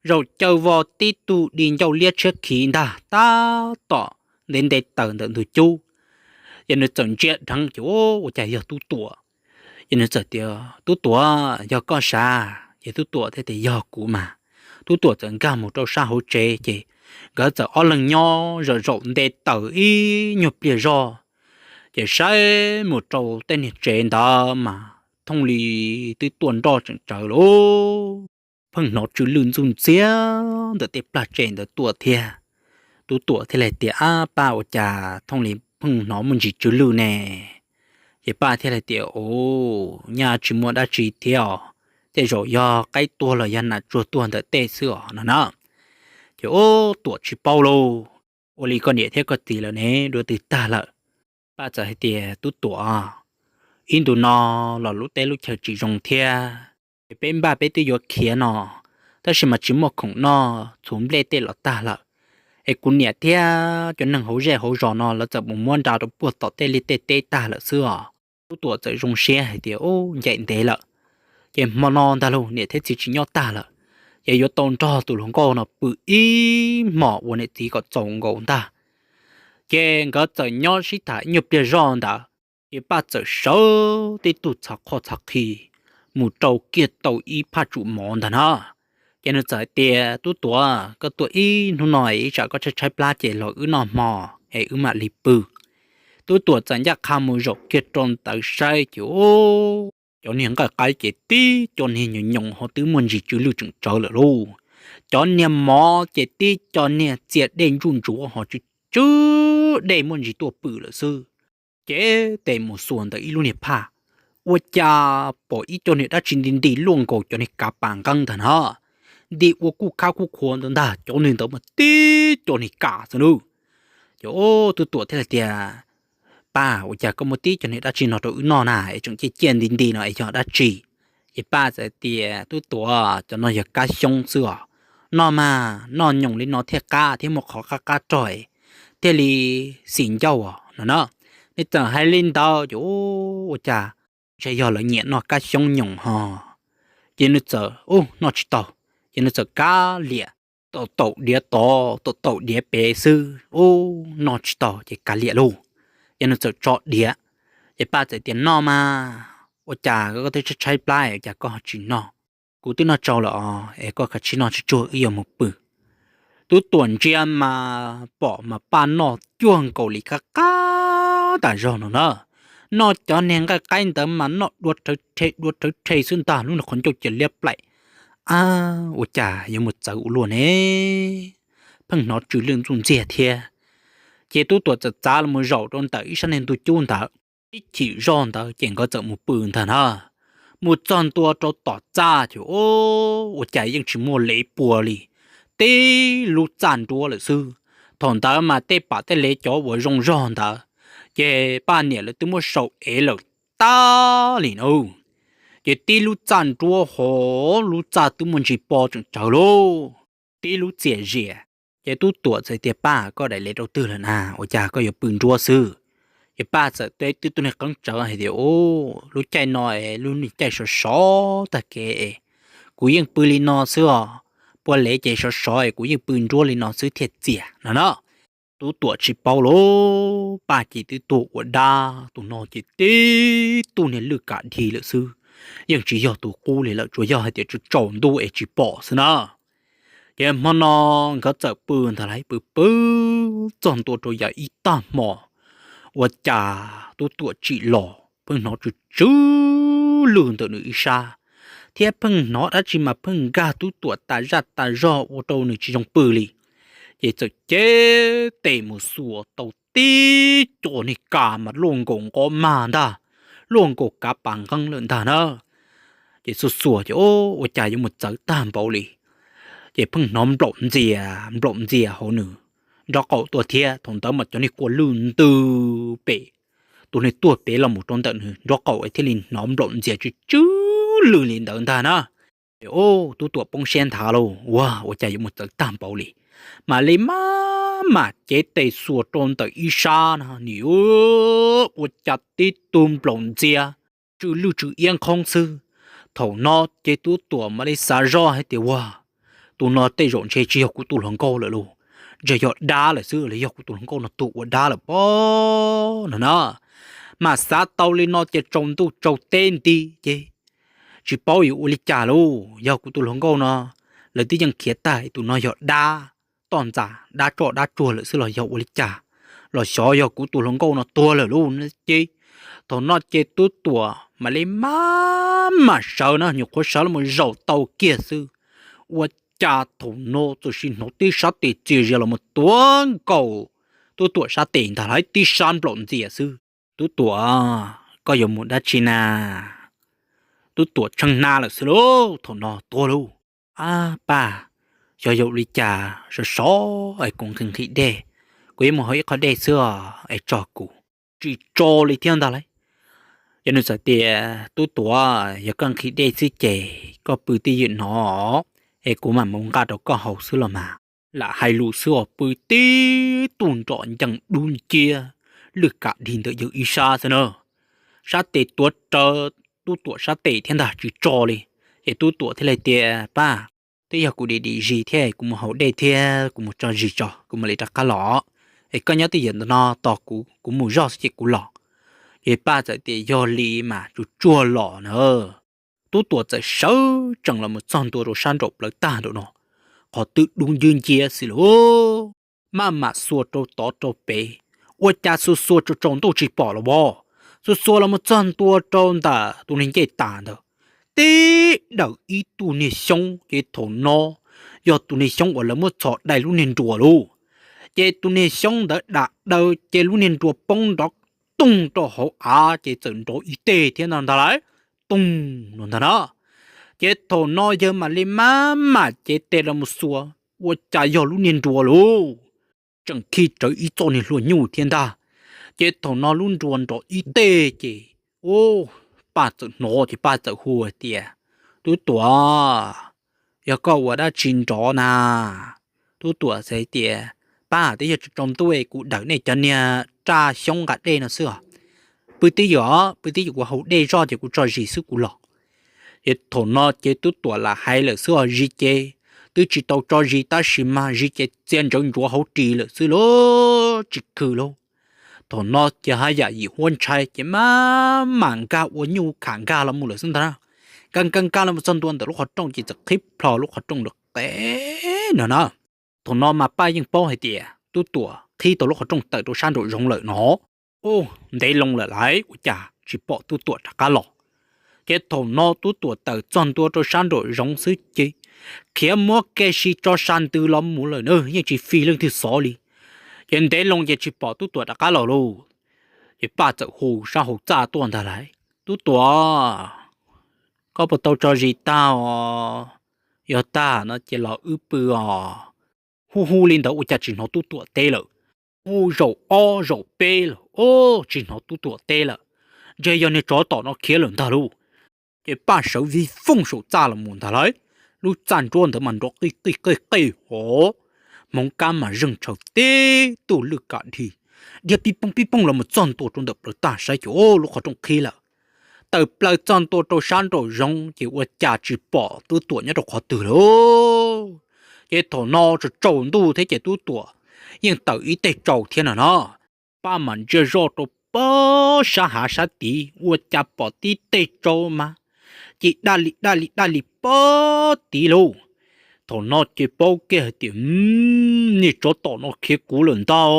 Zaum caw vos tib tug di ncauj liab tshiab khiv ntag tab tom ntev nte taws ntawm ntug cub. Ces nws txawm ntsia dheev ces ua cas yog Tub Tuam. Ces nws txawm tias, Tub Tuam, yog koj sav? Ces Tub Tuam thiaj tias, Yog kuv mas. Tub Tuam txawm nkag mus rau sab hauv tsev ces nkawd txawm ob leeg nyob zaum zaum nte taws ib nyuag pliag zog, ces saib mus rau tej niag tsev ntawd mas thooj li twb tuaj nroj tseem tsawv lauj. Pheej hnov tsw lwj ntxuj ntxiag ntawm tej plag tsev ntawd tuaj thiab. Tub Tuam thiaj li tias, Ab Paj, ua cas thooj li pheej hnov muaj ntsis tsw lwj ne? Ces Paj thiaj li tias, Ua, nyaj tsis muaj dab tsi thiab os, tej zaum yog qaib tuag los yog nas tsuag tuag ntawm tej xwb os no na. Ces Tub Tuam tsis paub lauj, ua li koj niam thiab koj txiv lawm ne, dua twg tag lawm? Paj txawm hais tias, Tub Tuam, ib ntu no los lub teb lub chaw tsis zoo thiab, es peb npaj peb twb yuav khiav no, tab sis mas tsis muaj khoom noj, txhuv nplej tej los tag lawm. Es kuv niam thiab cov neeg hauv zej hauv zos no lawv txawm mus muab nra rau puag tom tej liaj tej teb tag lawm xwb os. Tub Tuam txawm zoo siab hais tias, Ub, ncaim ntev lawm, ces hmo no ntag lauj niam thiab txiv tsis nyob tag lawm, ces yuav tau nrog tus hluas nkauj no pw ib hmos ua niam txiv kom txaus nkaus ntag. Ces nkawd txawm nyob sib tham ib nyuag pliag zoj ntawd, ces Paj txawm sawv tib tug txhos qhov txhos qhi mus rau kiag tau ib phaj tsum mov ntag na. Ces nws txawm hais tias, Tub Tuam, koj tuaj ib hnub no ib tsam koj tshaib tshaib plab ces los wb noj hmo es wb mam li pw. Tub Tuam txawm ncaj qha mus zaum kiag rau ntawd saib ces, Ub, cov niag nqaij qaib ces tib co niag nyoos nyoos ho twb muaj ntsis tsw lwj tseem tsawv lawm lauj. Cov niag mov ces tib co niag txia dej ntsuj ntsuav ho tsw tsw dej muaj ntsis tuaj pw lawm xwb. Ces tes mus xuas ntawm ib lub niag phaj, ua cas pom ib co niag dab tsi nti nti luaj nkaus cov niag kav pas nqeeb ntag na. Nti ua kuj khab kuj khua ntawd ntag, cov niag ntawd mas tib co niag kav xwb nawb. Ces Tub Tuam thiaj li tias, Paj, ua cas koj muab tib co niag dab tsi no rau wb noj na es tseem ciaj ciaj nti nti no es yog dab tsi? Ces Paj txawm tias, Tub Tuam, cov no yog kab xyoob xwb os. Noj mas noj nyoos li no thiaj qab thiab muaj qhov qab qab rog thiaj li xis ncauj os no na. Nws txawm hais li ntawd ces ua cas ntshe yog lawv nyiam noj kab xyoob nyoos ho. Ces nws txawm, Ub, noj tsis tau. Ces nws txawm kav liam, taum taum diav tod taum taum diav pem xwb, Ub, noj tsis tau ces kav liam lauj. Ces nws txawm tso diav. Ces Paj txawm tias, Noj mas, ua cas koj twb tshaib tshaib plab ua cas koj ho tsis noj? Kuv twb noj tsau lawm os, es koj kav tsij noj tsuag tsuag wb yuav mus pw. Tub Tuam ntsia mas pom mas Paj noj cuag nkaus li qab qab tas zog no na. Noj cov niag nqaij qaib ntawd mas noj dua rhawv rhe dua rhawv rhe xwb ntag, lub niag qhov ncauj cia liab plaim. Ab, ua cas yuav mus txawv ua luaj ne? Pheej hnov tsw lwj ntxuj ntxiag thiab. Ces Tub Tuam txawm txav los mus zaum rau ntawm ib sab niag ntug cub ntawd. Ib chim zoj ntawd ces nkawd txawm mus pw ntag na. Mus txog ntua rau tom txaj ces, Ub, ua cas yeej tsis muaj lev pua li, tib lub txaj nruab lawm xwb. Thaum ntawd mas tej pam tej lev cov uas zoo zog ntawd ces Paj niam lawv twb muab sau ev lawm tag li na. Ces tib lub txaj nruab hov, lub txaj twb muaj ntsis po tseem tsawv lauj, tib lub txias zias. Ces Tub Tuam txawm tias, Paj, koj daim le rau twg lawm na, ua cas koj yuav pw nruab xwb? Ces Paj txawm teb tib tug niag qeeb tsawv hais tias, Lub caij no es lub niag caij sov sov tag kev es kuv yeej pw li no xwb os, puag lev ces sov sov es kuv yeej pw nruab li no xwb thiaj txias no na. Tub Tuam tsis paub lauj, Paj ces twb tuag ua dab, tus no ces tib tug niag lwj kam dhi lawm xwb, yeej tsis yog tus qub li lawm, tsuas yog hais tias tsaus ntuj es tsis pom xwb na. Ces hmo no nkawd txawm pw ntag lauj, pw pw txog ntua rau yav ib tag hmo, ua cas Tub Tuam tsim los pheej hnov tsw tsw lwj ntawm nws ib sab, thiab pheej hnov dab tsi mas pheej nkag Tub Tuam tas zaj tas zog ua rau nws tsis zoo pw li. Ces txawm cev tes mus xuas tau tib co niag kas mas luaj nkaus nqov mag ntag, luaj nkaus kav pas nqeeb lawm ntag na. Ces xuas xuas ces ua cas yuav mus txawv tag npaum li. Ces pheej hnov nplaum ntxias nplaum ntxias hauv nws nraub qaum tuaj thiab. Thaum ntawd mas cov niag kua lwj ntws pem, tus niag tuag pem los mus rau ntawm nws nraub qaum thiaj li hnov nplaum ntxias tsw tsw lwj li ntawd ntag na. Ces Tub Tuam poob siab nthav lauj, ua ua cas yuav mus txawv tag npaum li. Mam li maj mam cev tes xuas rau ntawm ib sab na, nim ua cas tib tug nplaum ntxias tsw lwj tsw iab nqhoob xwb. Thaum no ces Tub Tuam mam li xav zoj hais tias, Ua, tus no tej zaum ntshe tsis yog kuv tus hluas nkauj lawm lauj, ntshe yog dab lawm xwb los yog kuv tus hluas nkauj no tuag ua dab lawm pob no na. Mas xav tau li no ces tsaus ntuj tsaus teb nti ces tsis paub yuav ua li cas lauj. Yog kuv tus hluas nkauj no lawv twb yeej khiav tag, tus no yog dab toj ntxas dab tsoj dab tsuag lawm xwb los yog ua li cas, los xyov yog kuv tus hluas nkauj no tuag lawm lauj ces. Thaum no ces Tub Tuam mam li maj mam sawv na, nyuam qhuav sawv los mus zaum tau kiag xwb, ua cas thaum no txawm sim hnov tib sab tes txias zias los mus tuav nkaus Tub Tuam sab tes ntag lauj, tib sab nplaum ntxias xwb. Tub Tuam, koj yuav mus dab tsi na? Tub Tuam tsheej hna lawm xwb lauj, thaum no tuag lauj. Ab Paj, xyov yog ua li cas sov sov es kuv nqhis nqhis dej, kuv yuav mus hau ib qho dej xwb os es tso kuv. Tsis tso li thiab ntag lauj. Ces nws txawm tias, Tub Tuam, yog koj nqhis dej xwb ces koj pw twj ywm no es kuv mam mus nqa rau koj haus xwb los mas. Lam hais lus xwb os pw tib tug nrom ncees dub nciab, lwj kam dig ntawm yawg ib sab xwb na. Sab tes tuav rawv Tub Tuam sab tes thiab ntag tsis tso li. Ces Tub Tuam thiaj li tias, Paj, twb yog kuv dim dim zis thiab kuv mus haus dej thiab kuv mus tso zis tso kuv mam li rov qab los, es koj nyob twj ywm ntawm no tos kuv, kuv mus zoj xwb ces kuv los. Ces Paj txawm tias, Yog li mas tsuag tsuag los na. Tub Tuam txawm sawv tsees los mus txog ntua rau sab nraum plawv tag nraum no, qhov twb dub nciab nciab xwb lauj. Maj mam xuas rau tod rau pem, ua cas xuas xuas tsaus tsaus ntuj tsis pom los as. Xuas xuas los mus txog ntua rau ntawm tus niag ncej tas ntawd, tib daws ib tug niag xyoob, ces thaum no yog tus niag xyoob uas lawv muab txhos dai lub niag nruas lauj. Ces tus niag xyoob ntawd dam daws ces lub niag nruas poob nrov toog rau hauv av ces txawm nrov ib teg thiab ntag lauj, toog no ntag na. Ces thaum no yawg mam li maj mam cev tes los mus xuas, ua cas yog lub niag nruas lauj, tseem khi rawv ib txoj niag hlua nyuj thiab ntag. Ces thaum no lub nruas nrov ib teg ces, u, Paj txawm hnov ces Paj txawm hu hais tias, Tub Tuam, yog koj ua dab tsi nrov na? Tub Tuam txawm hais tias, Paj, twb yog tsaus ntuj kuv dawm nej cov niag raj xyoob nqa dej no xwb os. Pw twj ywm os, pw twj ywm kuv haus dej zoj ces kuv tso zis xwb kuv los. Ces thaum no ces Tub Tuam lam hais lawm xwb os, zis ces twb tsis tau tso zis tab sis mas zis ces txia ntsawv ntsuav hauv ris lawm xwb lauj, tsis khw lauj. Thaum no ces haj yam yim huab ntshai ces maj mam nkag ua nyuj kham nkag los mus lawm xwb ntag na. Nkag nkag nkag los mus txog ntua ntawm lub qhov rooj ces txawm qhib plho lub qhov rooj lawm qe no na. Thaum no mas Paj yeej paub hais tias Tub Tuam qhib tau lub qhov rooj tawm rau sab nraum zoov lawm no. U, ntev loo lawm lauj, ua cas tsis pom Tub Tuam rov qab los. Ces thaum no Tub Tuam tawm txog ntua rau sab nraum zoov xwb ces khiav muab kev si tso sa ntws los mus lawm na, yeej tsis fi leej twg xov li. Ces ntev loo ces tsis pom Tub Tuam rov qab los lauj. Ces Paj txawm hu sab hauv txaj tuaj ntag lauj, Tub Tuam, koj puas tau tso zis tag os? Yog tag no ces los wb pw os. Hu hu li ntawd ua cas tsis hnov Tub Tuam teb lawm. Hu zaum ob zaum peb lawm, o, tsis hnov Tub Tuam teb lawm. Ntshe yog niag tsov tom no khiav lawm ntag lauj. Ces Paj sawv vij fooj saum txaj los mus ntag lauj. Lub txaj ntsuab ntawd mas nrov qij qij qij qij hov, hmoov kab mas zeeg tshaws tib tug lwj kam dhig, dhia pib pooj pib pooj los mus txog ntua rau ntawm plaws tag saib ces lub qhov rooj qhib lawm. Tawm plaws txog ntua rau sab nraum zoov ces ua cas tsis pom Tub Tuam nyob rau qhov twg lauj. Ces thaum no tsaus ntuj thiab ces Tub Tuam yeej tawm ib teg tsau thiab no no. Paj mam ntsia zoj rau pab sab hav sab tid ua cas pom tib teg tsau mas ces daj li daj li daj li pab tid lauj. Thaum no ces paub kiag hais tias niag tsov tom no khiav kuv lawm ntag.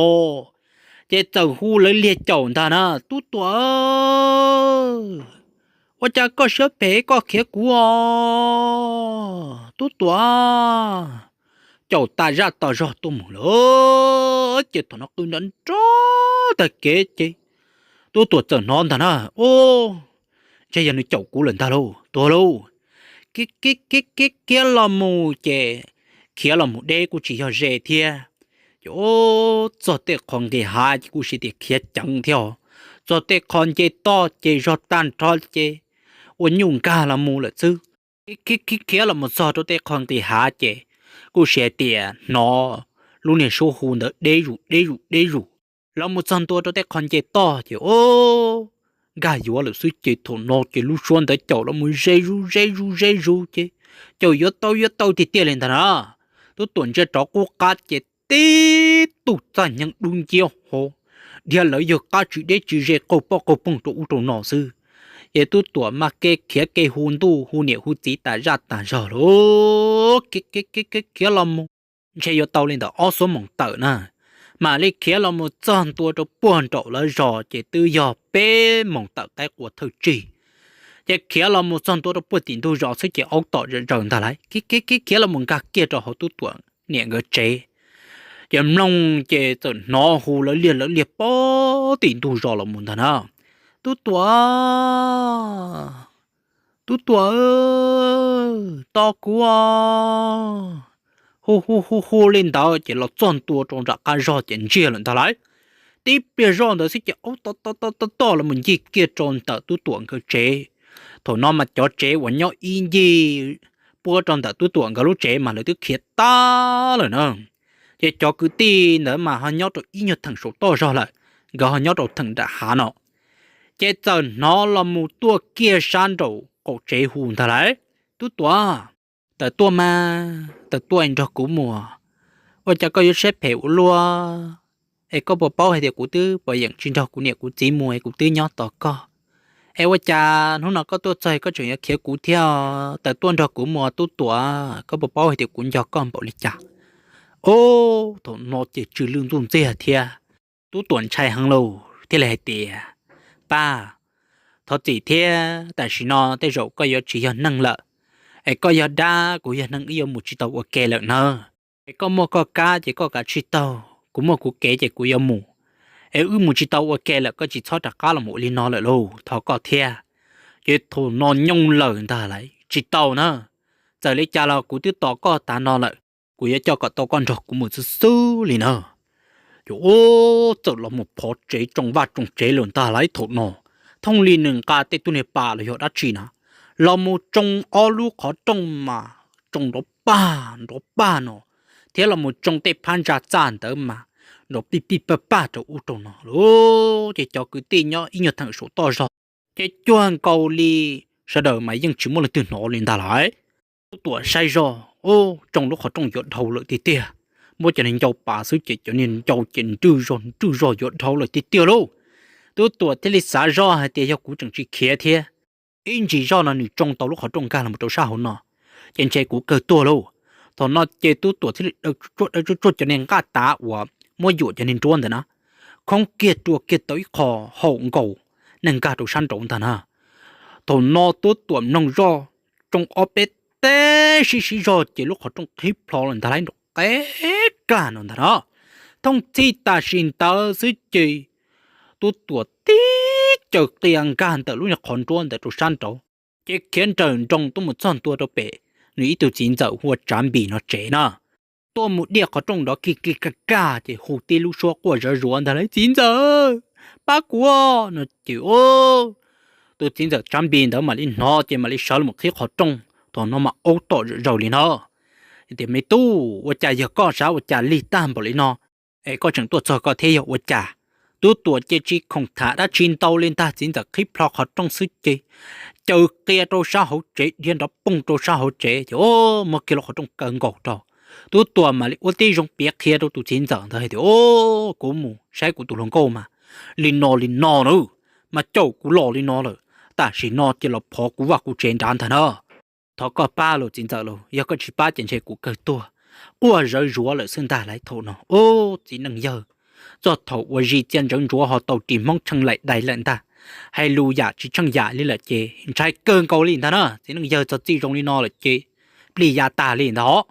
Ces txawm hu lawv liag caum ntag na, Tub Tuam, ua cas koj siab phem koj khiav kuv os Tub Tuam. Caum tas zaj tas zog tuaj mus lawm ces thaum no qw nrov nrov tag kev ces Tub Tuam txawm hnov ntag na, ntshe yog nws caum kuv lawm ntag lauj, tuag lauj. Khiav los mus ces khiav los mus deb kuj tsis yog ze thiab. Ces txog tej qho nqis hav ces kuj xav tias khiav ceev thiab os. Txog tej qho nce toj ces zog tag nrho ces ua nyuj nkag los mus lawm xwb. Khiav khiav los mus txog rau tej qho nqis hav ces kuj xav tias hnov lub niag suab hu ntawd deb zus deb zus deb zus. Los mus txog ntua rau tej qho nce toj ces nkag yuav lawm xwb ces thaum no ces lub suab ntawd caum los mus ze zus ze zus ze zus ces caum yuav tau yuav tau tiag tiag li ntag na. Tub Tuam ntsia rov qub qab ces tib tug txaj nyeeb dub nciab hov, dhia lawv yawg qab tsis deb tsis ze qaug poj qaug poog rau ub rau no xwb. Ces Tub Tuam mas kev khiav kev hu ntuj hu niam hu txiv tas zaj tas zog lauj. Khiav khiav khiav khiav los mus ntshe yuav tau li ntawm ob xuab moos tawm na, mam li khiav los mus txog ntua rau puag nraum lawv zos ces twb yog peb moos tawm qaib qua thawj tsig. Ces khiav los mus txog ntua rau puag tim ntug zos xwb ces aub tom zom zaws ntag lauj. Khiav khiav khiav khiav los mus nkag kiag rau hauv Tub Tuam niam nkawd tsev. Ces mloog ces txawm hnov hu lawv liag lawv liag puag tim ntug zos los mus ntag na, Tub Tuam, Tub Tuam, tos kuv os. Hu hu hu hu li ntawd ces los txog ntua rau nram qab zog ces ntsiag lawm ntag lauj. Tib pliag zoj ntawd xwb ces aub tom tom tom tom los mus ncig kiag rau ntawm Tub Tuam nkawd tsev. Thaum no mas cov tsev uas nyob ib ncig puab rau ntawm Tub Tuam nkawd lub tsev mas lawv twb khiav tag lawm na. Ces cov kwv tij ntawd mas ho nyob rau ib nyuag theem saum toj zog lawm, nkawd ho nyob rau theem nram hav no. Ces txawm hnov los mus tuaj kiag sab nraum qaum tsev hu ntag lauj, Tub Tuam, tawm tuaj mas, tawm tuaj es nrog kuv mus. Ua cas koj yuav siab phem ua luaj? Es koj puas paub hais tias kuv twb pom yeem tsis nrog kuv niam kuv txiv mus es kuv twb nyob tos koj. Es ua cas hnub no koj tuaj txog koj tseem yuav khiav kuv thiab? Tawm tuaj nrog kuv mus Tub Tuam, koj puas paub hais tias kuv nco koj npaum li cas? Ub, thaum no ces tsw lwj ntxuj ntxiag thiab. Tub Tuam ntshai heev lauj thiaj li hais tias, Paj, thov txim thiab, tam sim no tej zaum koj yuav tsis yog neeg lawm, es koj yog dab kuv yog neeg wb yuav mus tsis tau ua ke lawm na. Es koj muaj koj kab ces koj kav tsij taug, kuv muaj kuv kev ces kuv yuav mus. Es wb mus tsis tau ua ke lawm koj tsis txhob rov qab los mus ua li no lawm lauj, thov koj thiab. Ces thaum no nyooj lawm ntag lauj, tsis tau na, txawm li cas los kuv twb tos koj tas no lawm, kuv yuav coj kom tau koj nrog kuv mus xwb xwb li na. Ces ub, txawm los mus phov tsev tsoo vaj tsoo tsev lawm ntag lauj. Thaum no Thooj Lis nws nqa tej tug niag pas los yog dab tsi na, los mus tsoo ob lub qhov rooj mas tsoo nrov pag nrov pag no, thiab los mus tsoo tej phab ntsa txaj ntawd mas nrov pij pij paj paj rau ub rau no lauj. Ces cov kwv tij nyob ib nyuag theem saum toj zog ces cuag nkaus li sawv daws mas yeej tsis muaj leej twg hnov li ntag lauj. Tub Tuam saib zoj, ub, tsoo lub qhov rooj yuav dhau lawm tiag tiag. Muab cov niag ncau pas xwb ces cov niag ncau ces nrwj zog nrwj zog yuav dhau lawm tiag tiag lauj. Tub Tuam thiaj li xav zoj hais tias yog kuv tseem tsis khiav thiab, ib ntsis zoj no nws tsoo tau lub qhov rooj nkag los rau sab hauv no, ces ntshe kuv kawg tuag lauj. Thaum no ces Tub Tuam thiaj li daws tsuj tsuag cov niag nqaj tav uas muab yuam cov niag nruab ntawd na, khoob kiag rua kiag tau ib qho haum nkaus nees nkag rau sab nraud ntag na. Thaum no Tub Tuam mloog zoj, tsoo ob peb teg sib sib zog ces lub qhov rooj qhib plho lawm ntag lauj, nrov qeb kag no ntag na. Thooj txhij tam sim ntawd xwb ces Tub Tuam tib caws qia nkag ntawm lub niag qhov nruab ntawd rau sab nraud, ces khiav nrawm nroos tuaj mus txog ntua rau pem nws ib tug txiv ntxawm hu ua Tsav Npis no tsev na. Tuaj mus diaj qhov rooj nrov kig kig kag kag ces hu tib lub suab quaj zov zuav ntag lauj, Txiv ntxawm, pab kuv no ces ub, Tus txiv ntxawm Tsav Npis ntawd mam li hnov ces mam li sawv los qhib qhov rooj, thaum no mas aub tom zom zaws li no. Tias, Me tub, ua cas yog koj sav ua cas lig tag npaum li no es koj tseem tuaj txog koj thiab yog ua cas? Tub Tuam ces tsis khoom tham dab tsi ntau li ntag, txiv ntxawm qhib plho qhov rooj xwb ces caws qia rau sab hauv tsev, dhia nrov poog rau sab hauv tsev ces, o, muab kiag lub qhov rooj kaw nkaus rau. Tub Tuam mam li ua tib zoo piav qhia rau tus txiv ntxawm ntawd hais tias, O, kuv mus saib kuv tus hluas nkauj mas li no li no na, mas caum kuv los li no lawm, tam sim no ces los phov kuv vaj kuv tsev nrad ntag na. Thov koj pab los txiv ntxawm lauj, yog koj tsis pab ces ntshe kuv kawg tuag quaj zawv zuav lawm xwb ntag lauj. Thaum no, o, txiv neej yawg txog thaum uas zis txia ntsawv ntsuav ho tau ris hmoob tsheej laim dais lawm ntag, hais lus yam tsis tsheej yam li lawm ces ntshai kawg nkaus li ntag na. Txiv neej yawg txog txij zoo li no lawm ces plig ya tag li ntag os.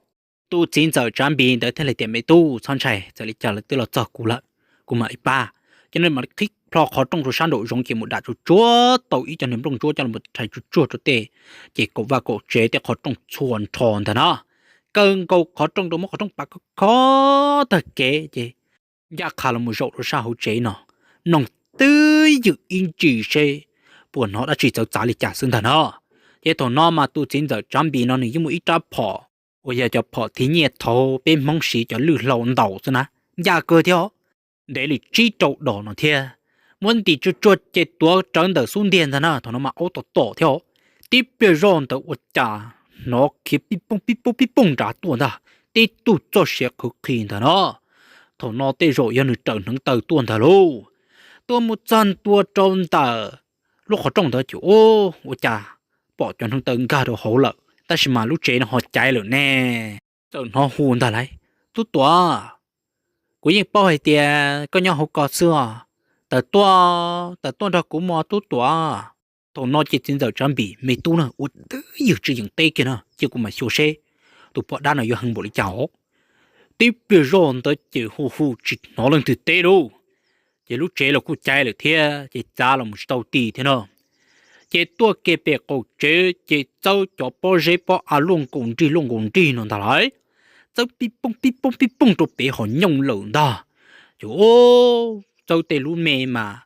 Tus txiv ntxawm Tsav Npis ntawd thiaj li tias, Me tub, txhob ntshai, txawm li cas lawv twb los txog kuv lawm, kuv mam li pab. Ces nws mam li qhib plho qhov rooj rau sab nraum zoov ces mus dam tsuj tsuag tau ib co niag nplooj ntsuab coj los rhais tsuj tsuag rau tej, ces kaum vaj kaum tsev tej qhov rooj txhua nrho ntag na. Kaw nkaus qhov rooj rau, muab qhov rooj pav khov kho tag kev ces ncaj qha los mus zaum rau sab hauv tsev no, mloog twb ywm ib ntsis seb puas hnov dab tsi txawv txav li cas xwb ntag na. Ces thaum no mas tus txiv ntxawm Tsav Npis no nws yeej muaj ib rab phom uas yog cov phom thiv nyiaj thaud peb hmoob siv cov lwj hlau ntaus xwb na, ncaj kawg thiab, ntev li tsib rau dos no thiab. Muab ntim tsuj tsuag ces tuav rawv ntawm xub ntiag ntag na. Thaum no mas aub tom tom thiab, tib pliag zoj ntawd ua cas hnov khiav pib pooj pib pooj pib pooj nrad tuaj ntag, tib tug txoj sia qhwv qhi ntag na. Thaum no tej zaum yog nws raws hneev taw tuaj ntag lauj. Tuaj mus txog ntua rau ntawm lub qhov rooj ntawd ces, o, ua cas pom cov hneev taw nkag rau hauv lawm tab sis mas lub tsev no ho caiv lawm ne. Txawm hnov hu ntag lauj, Tub Tuam, kuv yeej paub hais tias koj nyob hauv ko xwb os, tawm tuaj, tawm tuaj nrog kuv mus Tub Tuam. Thaum no ces txiv ntxawm Tsav Npis, Me tub na, ua twj ywm tsis yeem teb kiag na, cia kuv mam xyuas seb tus poj dab no yuav heev npaum li cas os. Tib pliag zoj ntawd ces hu hu tsis hnov leej twg teb lauj. Ces lub tsev los kuj caiv lawm thiab ces txav los mus tsis tau ti thiab no. Ces tuaj kiag pem qaum tsev ces txawb cov pob zeb pob av luaj nkaus nrig luaj nkaus nrig no ntag lauj. Txawb pib pooj pib pooj pib pooj rau pem hos nyooj lawm ntag. Ces txawb tej lub me mas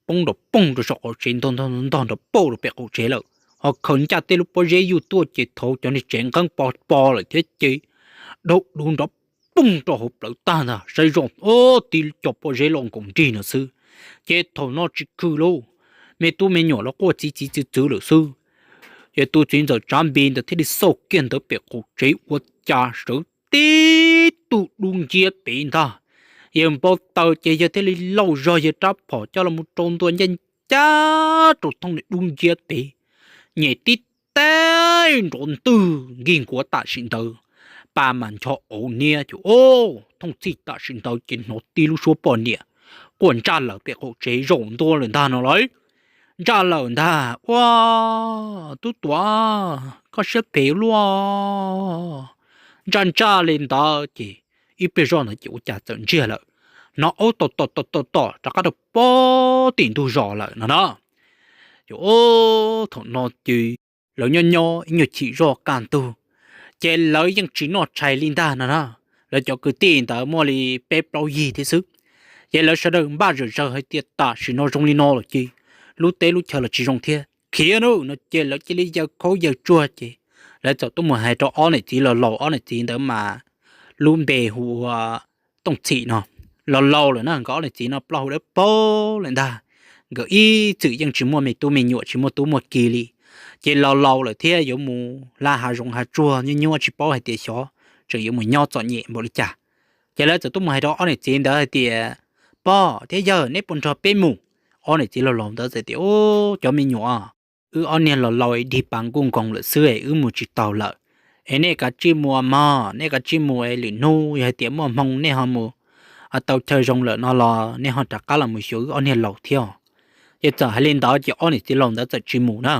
poob nrov poog rau saum qaum tsev, ntog ntog nrov pauj rau pem qaum tsev lawm. Ho khaws ncaj tej lub pob zeb yuj tuaj ces thaum cov niag tsev nqeeb po po lawm thiab ces dhau du nrov poog rau hauv plawv tag ntag. Saib zoo, o, tib cov pob zeb loj nkaus nrig no xwb. Ces thaum no tsis khw lauj, me tub me nyuam los quaj txiv txiv txwv txwv lawm xwb. Ces tus txiv ntxawm Tsav Npis ntawd thiaj li xauj kiag ntawd pem qaum tsev ua cas sawv tib tug dub nciab pem ntag. Yawg npau taws ces yawg thiaj li lauj zog yawg rab phom coj los mus rau ntua ncaj ncaj rau thooj niag dub nciab pem, nyem tib teg nrov ntwg nkig nkuav tam sim ntawd. Pa mas ncho auv niab ces, o, thooj txhij tam sim ntawd ces hnov tib lub suab poj niam quaj ntsaj lawm pem qaum tsev zaum ntua lawm ntag no lauj. Ntsaj lawm ntag, ua, Tub Tuam, koj siab phem luaj, ntsaj ntsaj li ntawd ces ib pliag zoj ntawd ces ua cas txawm ntsiag lawm, hnov aub tom tom tom tom tom rov qab rau pob tim ntug zos lawm no na. Ces thaum no ces lawv nyob nyob ib nyuag chim zoj kaj ntug, ces lawv yeej tsis noj tshais li ntag no na. Lawv cov kwv tij ntawd muaj li peb plaub yig thiab xwb. Ces lawv sawv daws npaj zom zaws hais tias tam sim no zoo li no lawm ces lub teb lub chaw los tsis zoo thiab khiav na no ces lawv cia li yaws khaub yaws tsuag ces lawv txawm tuaj mus hais rau ob niam txiv laus laus, ob niam txiv ntawd mas lub npe hu ua Tooj Txhim no, laus laus lawm na, nkawd ob niam txiv no plaub hau dawb paug lawm ntag. Nkawd ib txwm yeej tsis muaj me tub me nyuam tsis muaj tub muaj ki li, ces laus laus lawm thiab yuav mus hla hav zoov hav tsuag nyuaj nyuaj tsis paub hais tias xyov tseem yuav mus nyob txom nyem npaum li cas. Ces lawv txawm tuaj mus hais rau ob niam txiv ntawd hais tias, Pog thiab yawg, neb puas nrog peb mus? Ob niam txiv laus laus ntawd txawm tias, Ub, cov me nyuam, wb ob niag laus laus dig pas nkuj nkoos lawm xwb es wb mus tsis taus lawm. Es nej kav tsij mus mog, nej kav tsij mus es lwm hnub yog hais tias muaj hmoo nej ho mus tau chaw zoo lawm no los nej ho rov qab los mus xyuas wb ob niag laus thiab. Ces txawm hais li ntawd ces ob niam txiv laus ntawd txawm tsis mus na.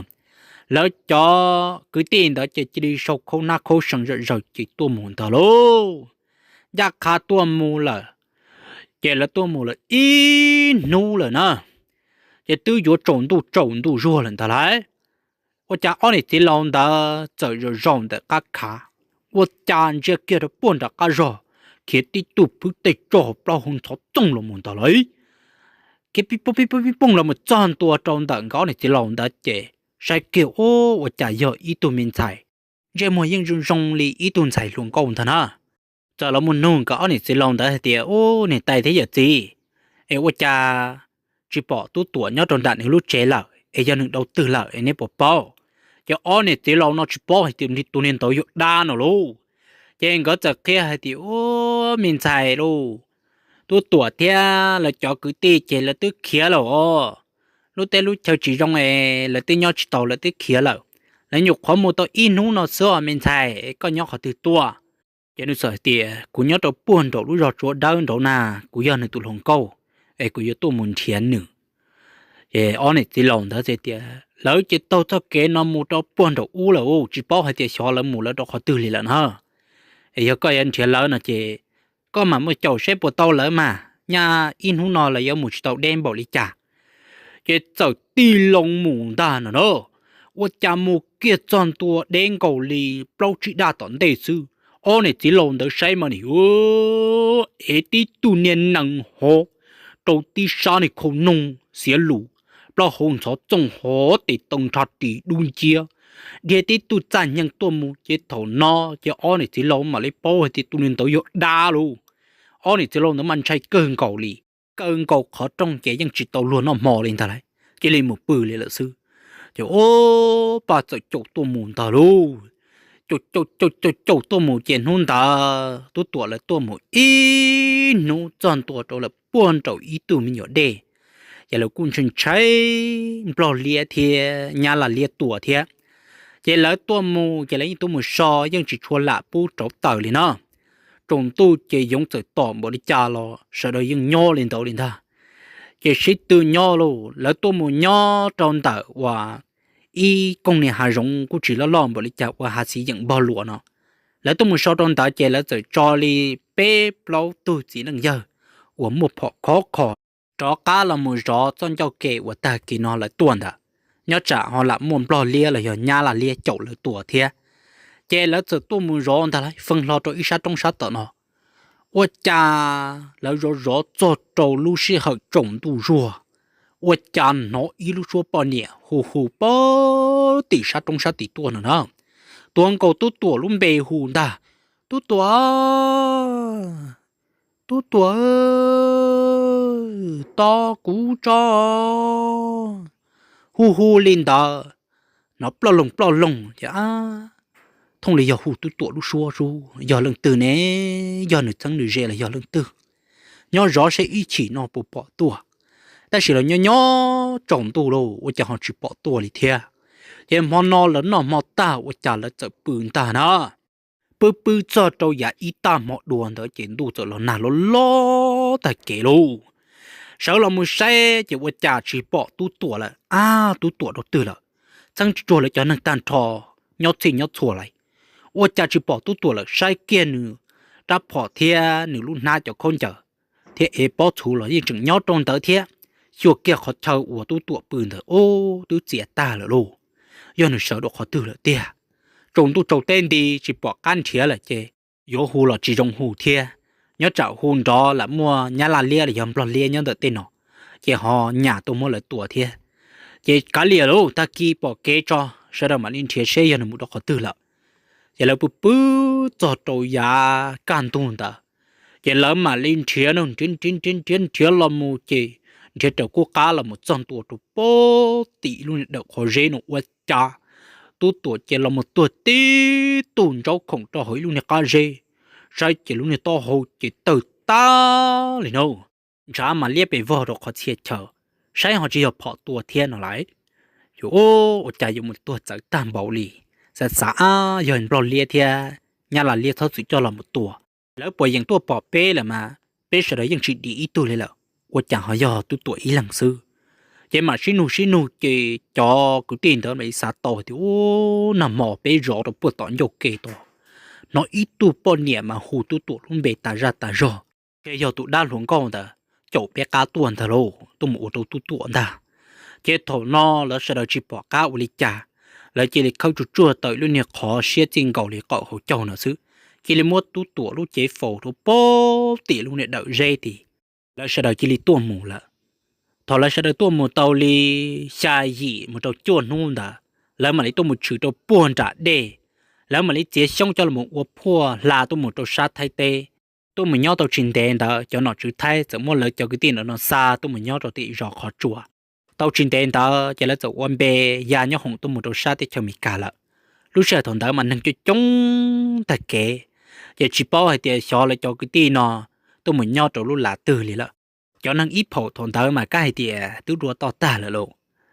Lawv cov kwv tij ntawd ces cia li sau khaub nab khaub seev zom zaws ces tuaj mus ntag lauj. Ncaj qha tuaj mus lawm, ces lawv tuaj mus lawm ib hnub lawm na, ces twb yuav tsaus ntuj tsaus ntuj zuag lawm ntag lauj. Ua cas ob niam txiv laus ntawd txawm zaum zaum ntawm qab khav, ua cas ntsia kiag rau puag nram qab zog, khiav tib tug phwb tej tsoj hauv plaub hau ntxhov txooj los mus ntag lauj. khiav pib pooj pib pooj pib pooj los mus txog ntua rau ntawm nkawd ob niam txiv laus ntawd ces saib kiag ub ua cas yog ib tug me ntxhais, ntsej muag yeej zoo zoo li ib tug ntxhais hluas nkauj ntag na. Txawm los mus nug nkawd ob niam txiv laus ntawd hais tias, Ub niam tais thiab yawm txiv, es ua cas tsis pom Tub Tuam nyob rau nram nws lub tsev lawm es yog nws dau twg lawm es neb puas paub? Ces ob niam txiv laus no tsis paub hais tias tus niag ntawd yog dab no lauj. Ces nkawd txawm qhia hais tias, Ub me ntxhais lauj, Tub Tuam thiab lawv cov kwv tij ces lawv twb khiav lawm os. Lub teb lub chaw tsis zoo es lawv twb nyob tsis tau, lawv twb khiav lawm. Lawv nyuam qhuav mus tau ib hnub no xwb os me ntxhais, koj nyob qhov twg tuaj? Ces nws txawm hais tias, Kuv nyob rau puag nraum lub zos Tsuav Dawb nraud na, kuv yog nws tus hluas nkauj es kuv yuav tuaj mus nrhiav nws. Ces ob niam txiv laus ntawd txawm tias, Lawv ces taug txoj kev no mus rau puag nraum ub lawm, tsis paub hais tias xyov lawv mus lawv rau qhov twg li lawm na. Es yog koj yuav nrhiav lawv no ces koj mam muaj caum seb puas tau lawv mas, nyaj ib hnub no lawv yuav mus tsis tau deb npaum li cas. Ces txawm tig loo mus ntag no na. Ua cas mus kiag txog ntua deb nkaus li plaub tsib daj tom ntej xwb, ob niam txiv laus ntawd saib mas nim ev tib tug niag nees hov rau tib sab niag khau noog xiav lus, plaub hau ntxhov txooj hov tes taw nrha ris dub nciab, dhia tib tug txaj nyeeg tuaj mus. Ces thaum no ces ob niam txiv laus mam li paub hais tias tus niag ntawd yog dab lauj. Ob niam txiv laus ntawd mas ntshai kawg nkaus li, kaw nkaus qhov rooj ces yeej tsis tau luag noj hmo li ntag lauj, cia li mus pw li lawm xwb. Ces ob pab txawm caum tuaj mus ntag lauj. Caum caum caum caum caum tuaj mus ces hnub ntawd Tub Tuam lawv tuaj mus ib hnub txog ntua rau lawm puag nraum ib tug me nyuam dej. Ces lawv kuj ntshai ntshai Nplog liab thiab Nyab Laj liab tua thiab. Ces lawv tuaj mus ces lawv yeej tuaj mus so, yeej tsis tshua lam pub rauv taws li na. Tsaus ntuj ces yoov txawm tom npaum li cas los sawv daws yeej nyob li ntawd li ntag. Ces sib tw nyob lauj, lawv tuaj mus nyob rau ntawm uas ib koog niag hav zoov kuj tsis loj loj npaum li cas uas hav xiv yeem npog luas no. Lawv tuaj mus so rau ntawd ces lawv txawm tso li peb plaub tug txiv neej yawg uas muaj phom khov kho rov qab los mus zov txoj ncauj ke uas tag kis no lawv tuaj ntawd, nyob tsam ho lam muaj Nplog liab los yog Nyab Laj liab caum lawv tua thiab. Ces lawv txawm tuaj mus zov ntag lauj, feej hlo rau ib sab roob sab tawm no. Ua cas lawv zov zov txog rau lub sij hawm tsaus ntuj zuag, ua cas hnov ib lub suab poj niam hu hu puag tim sab roob sab tim tuaj no na. Tuav nkaus Tub Tuam lub npe hu ntag, Tub Tuam, Tub Tuam, tos kuv tso. Hu hu li ntawd, hnov ploj loog ploj loog ces thooj li yog hu Tub Tuam lub suab xwb, yog leej twg ne, yog nws txheeb nws ze los yog leej twg. Nyob zov seb ib chim no puas pom tuaj. Tab sis los nyob nyob tsaus ntuj lauj ua cas ho tsis pom tuaj li thiab. Ces hmo no lawv noj hmo tag ua cas lawv txawm pw ntag na. Pw pw txog rau yav ib tag hmo dua ntawd ces ntuj txawm los nag loj loj tag kev lauj. Sawv los mus saib ces ua cas tsis pom Tub Tuam lawm, ab Tub Tuam rau twg lawm. Txheeb tsuag lawv cov neeg tag nrho nyob txhij nyob txhua lawm, ua cas tsis pom Tub Tuam lawm. Saib kiag nws rab phom thiab nws lub hnab cov khaub ncaws thiab ev pob txhuv los yeej tseem nyob rau ntawd thiab. Xyuas kiag qhov chaw uas Tub Tuam pw ntawd ub twb txias tag lawm lauj, yog nws sawv rau qhov twg lawm tiag. Tsaus ntuj tsaus teb nti tsis pom qab nrhiav lawm ces yuav hu los tsis zoo hu thiab, nyob tsam hu nrov lam muaj Nyab Laj liab los yog Nplog liab nyob ntawm tej no, ces ho nyas tuaj muab lawv tua thiab. Ces kav liam lauj, tag kis pom kev tso, sawv daws mam li nrhiav seb yog nws mus rau qhov twg lawm. Ces lawv pw pw txog rau yav kaj ntug ntawd, ces lawv mam li nrhiav no, nrhiav nrhiav nrhiav nrhiav nrhiav los mus ces nrhiav raws kub qab los mus txog ntua rau puag tim lub niag dawm qhov zeb no ua cas Tub Tuam ces los mus tuag tib tug ntsaub khoom rau hauv ib lub niag qab zeb, saib ces lub niag taub hau ces tawg tag li no, ntshav mas liab pes vog rau qhov txhia chaw, saib ho tsis yog phom tua thiab no lauj. Ces ua cas yuav mus tuag txawv tag npaum li, xav xav ab yog Nplog liab thiab Nyab Laj liab txhob txwm coj los mus tua, lawv puas yeem tuaj pom peb lawm mas peb sawv daws yeej tsis dim ib tug li lawm, ua cas ho yog Tub Tuam ib leeg xwb. Ces mam sib nug sib nug ces cov kwv tij ntawd mam li xav tau tias ub nag hmo peb zov rau puag tom ncauj ke tod, hnov ib tug poj niam mas hu Tub Tuam lub npe tas zaj tas zog, ces yog tus dab hluas nkauj ntawd caum peb qab tuaj ntag lauj, tuaj mus ua rau Tub Tuam ntag. Ces thaum no lawv sawv daws tsis pom qab ua li cas, lawv cia li khawb tsuag tsuag tau ib lub niag qhov siab txij nkaus li qaum hauv caug no xwb, cia li muab Tub Tuam lub cev faus rau puag tim lub niag dawm zeb tid. Lawv sawv daws cia li tuaj mus lawm. Thaum lawv sawv daws tuaj mus tau li xya yim mus rau cuaj hnub ntawd, lawv mam li tuaj mus tshwm rau puag nram dej. Lawv mam li txiav xyoob coj los ua phuaj hla tuaj mus rau sab Thaib teb. Tuaj mus nyob tau tsis ntev ntawd cov nom tswv Thaib txawm muab lawv cov kwv tij ntawd no xa tuaj mus nyob rau tim zos qhov tsua. Tau tsis ntev ntawd ces lawv txawm ua npe ya nyob hoom tuaj mus rau sab teb chaws Amelikas lawm. Lub sij hawm thaum ntawd mas neeg coob coob tag kev, ces tsis paub hais tias xyov lawv cov kwv tij no tuaj mus nyob rau lub lav twg li lawm. Cov neeg ib phaum thaum ntawd mas kab hais tias twb dua toj tag lawm lauj.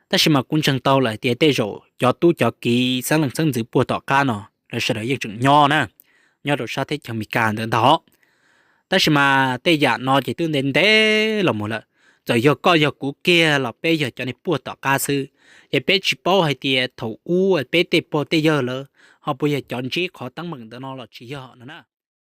Tab sis mas kuv ntseeg tau lawm hais tias tej zaum cov tub cov kiv xeeb leej xeeb ntxwv puag tom qab no lawv sawv daws yeej tseem nyob na, nyob rau sab teb chaws Amelikas ntawd ntag. Tab sis mas tej yam no ces twb ntev ntev los mus lawm. Txawm yog koj yog kuv kiag los peb yog cov neeg puag tom qab xwb, ces peb tsis paub hais tias thaum ub peb tej pog tej yawg lawv ho puas yog cov ntsib qhov teeb meem ntawd no los tsis yog no na.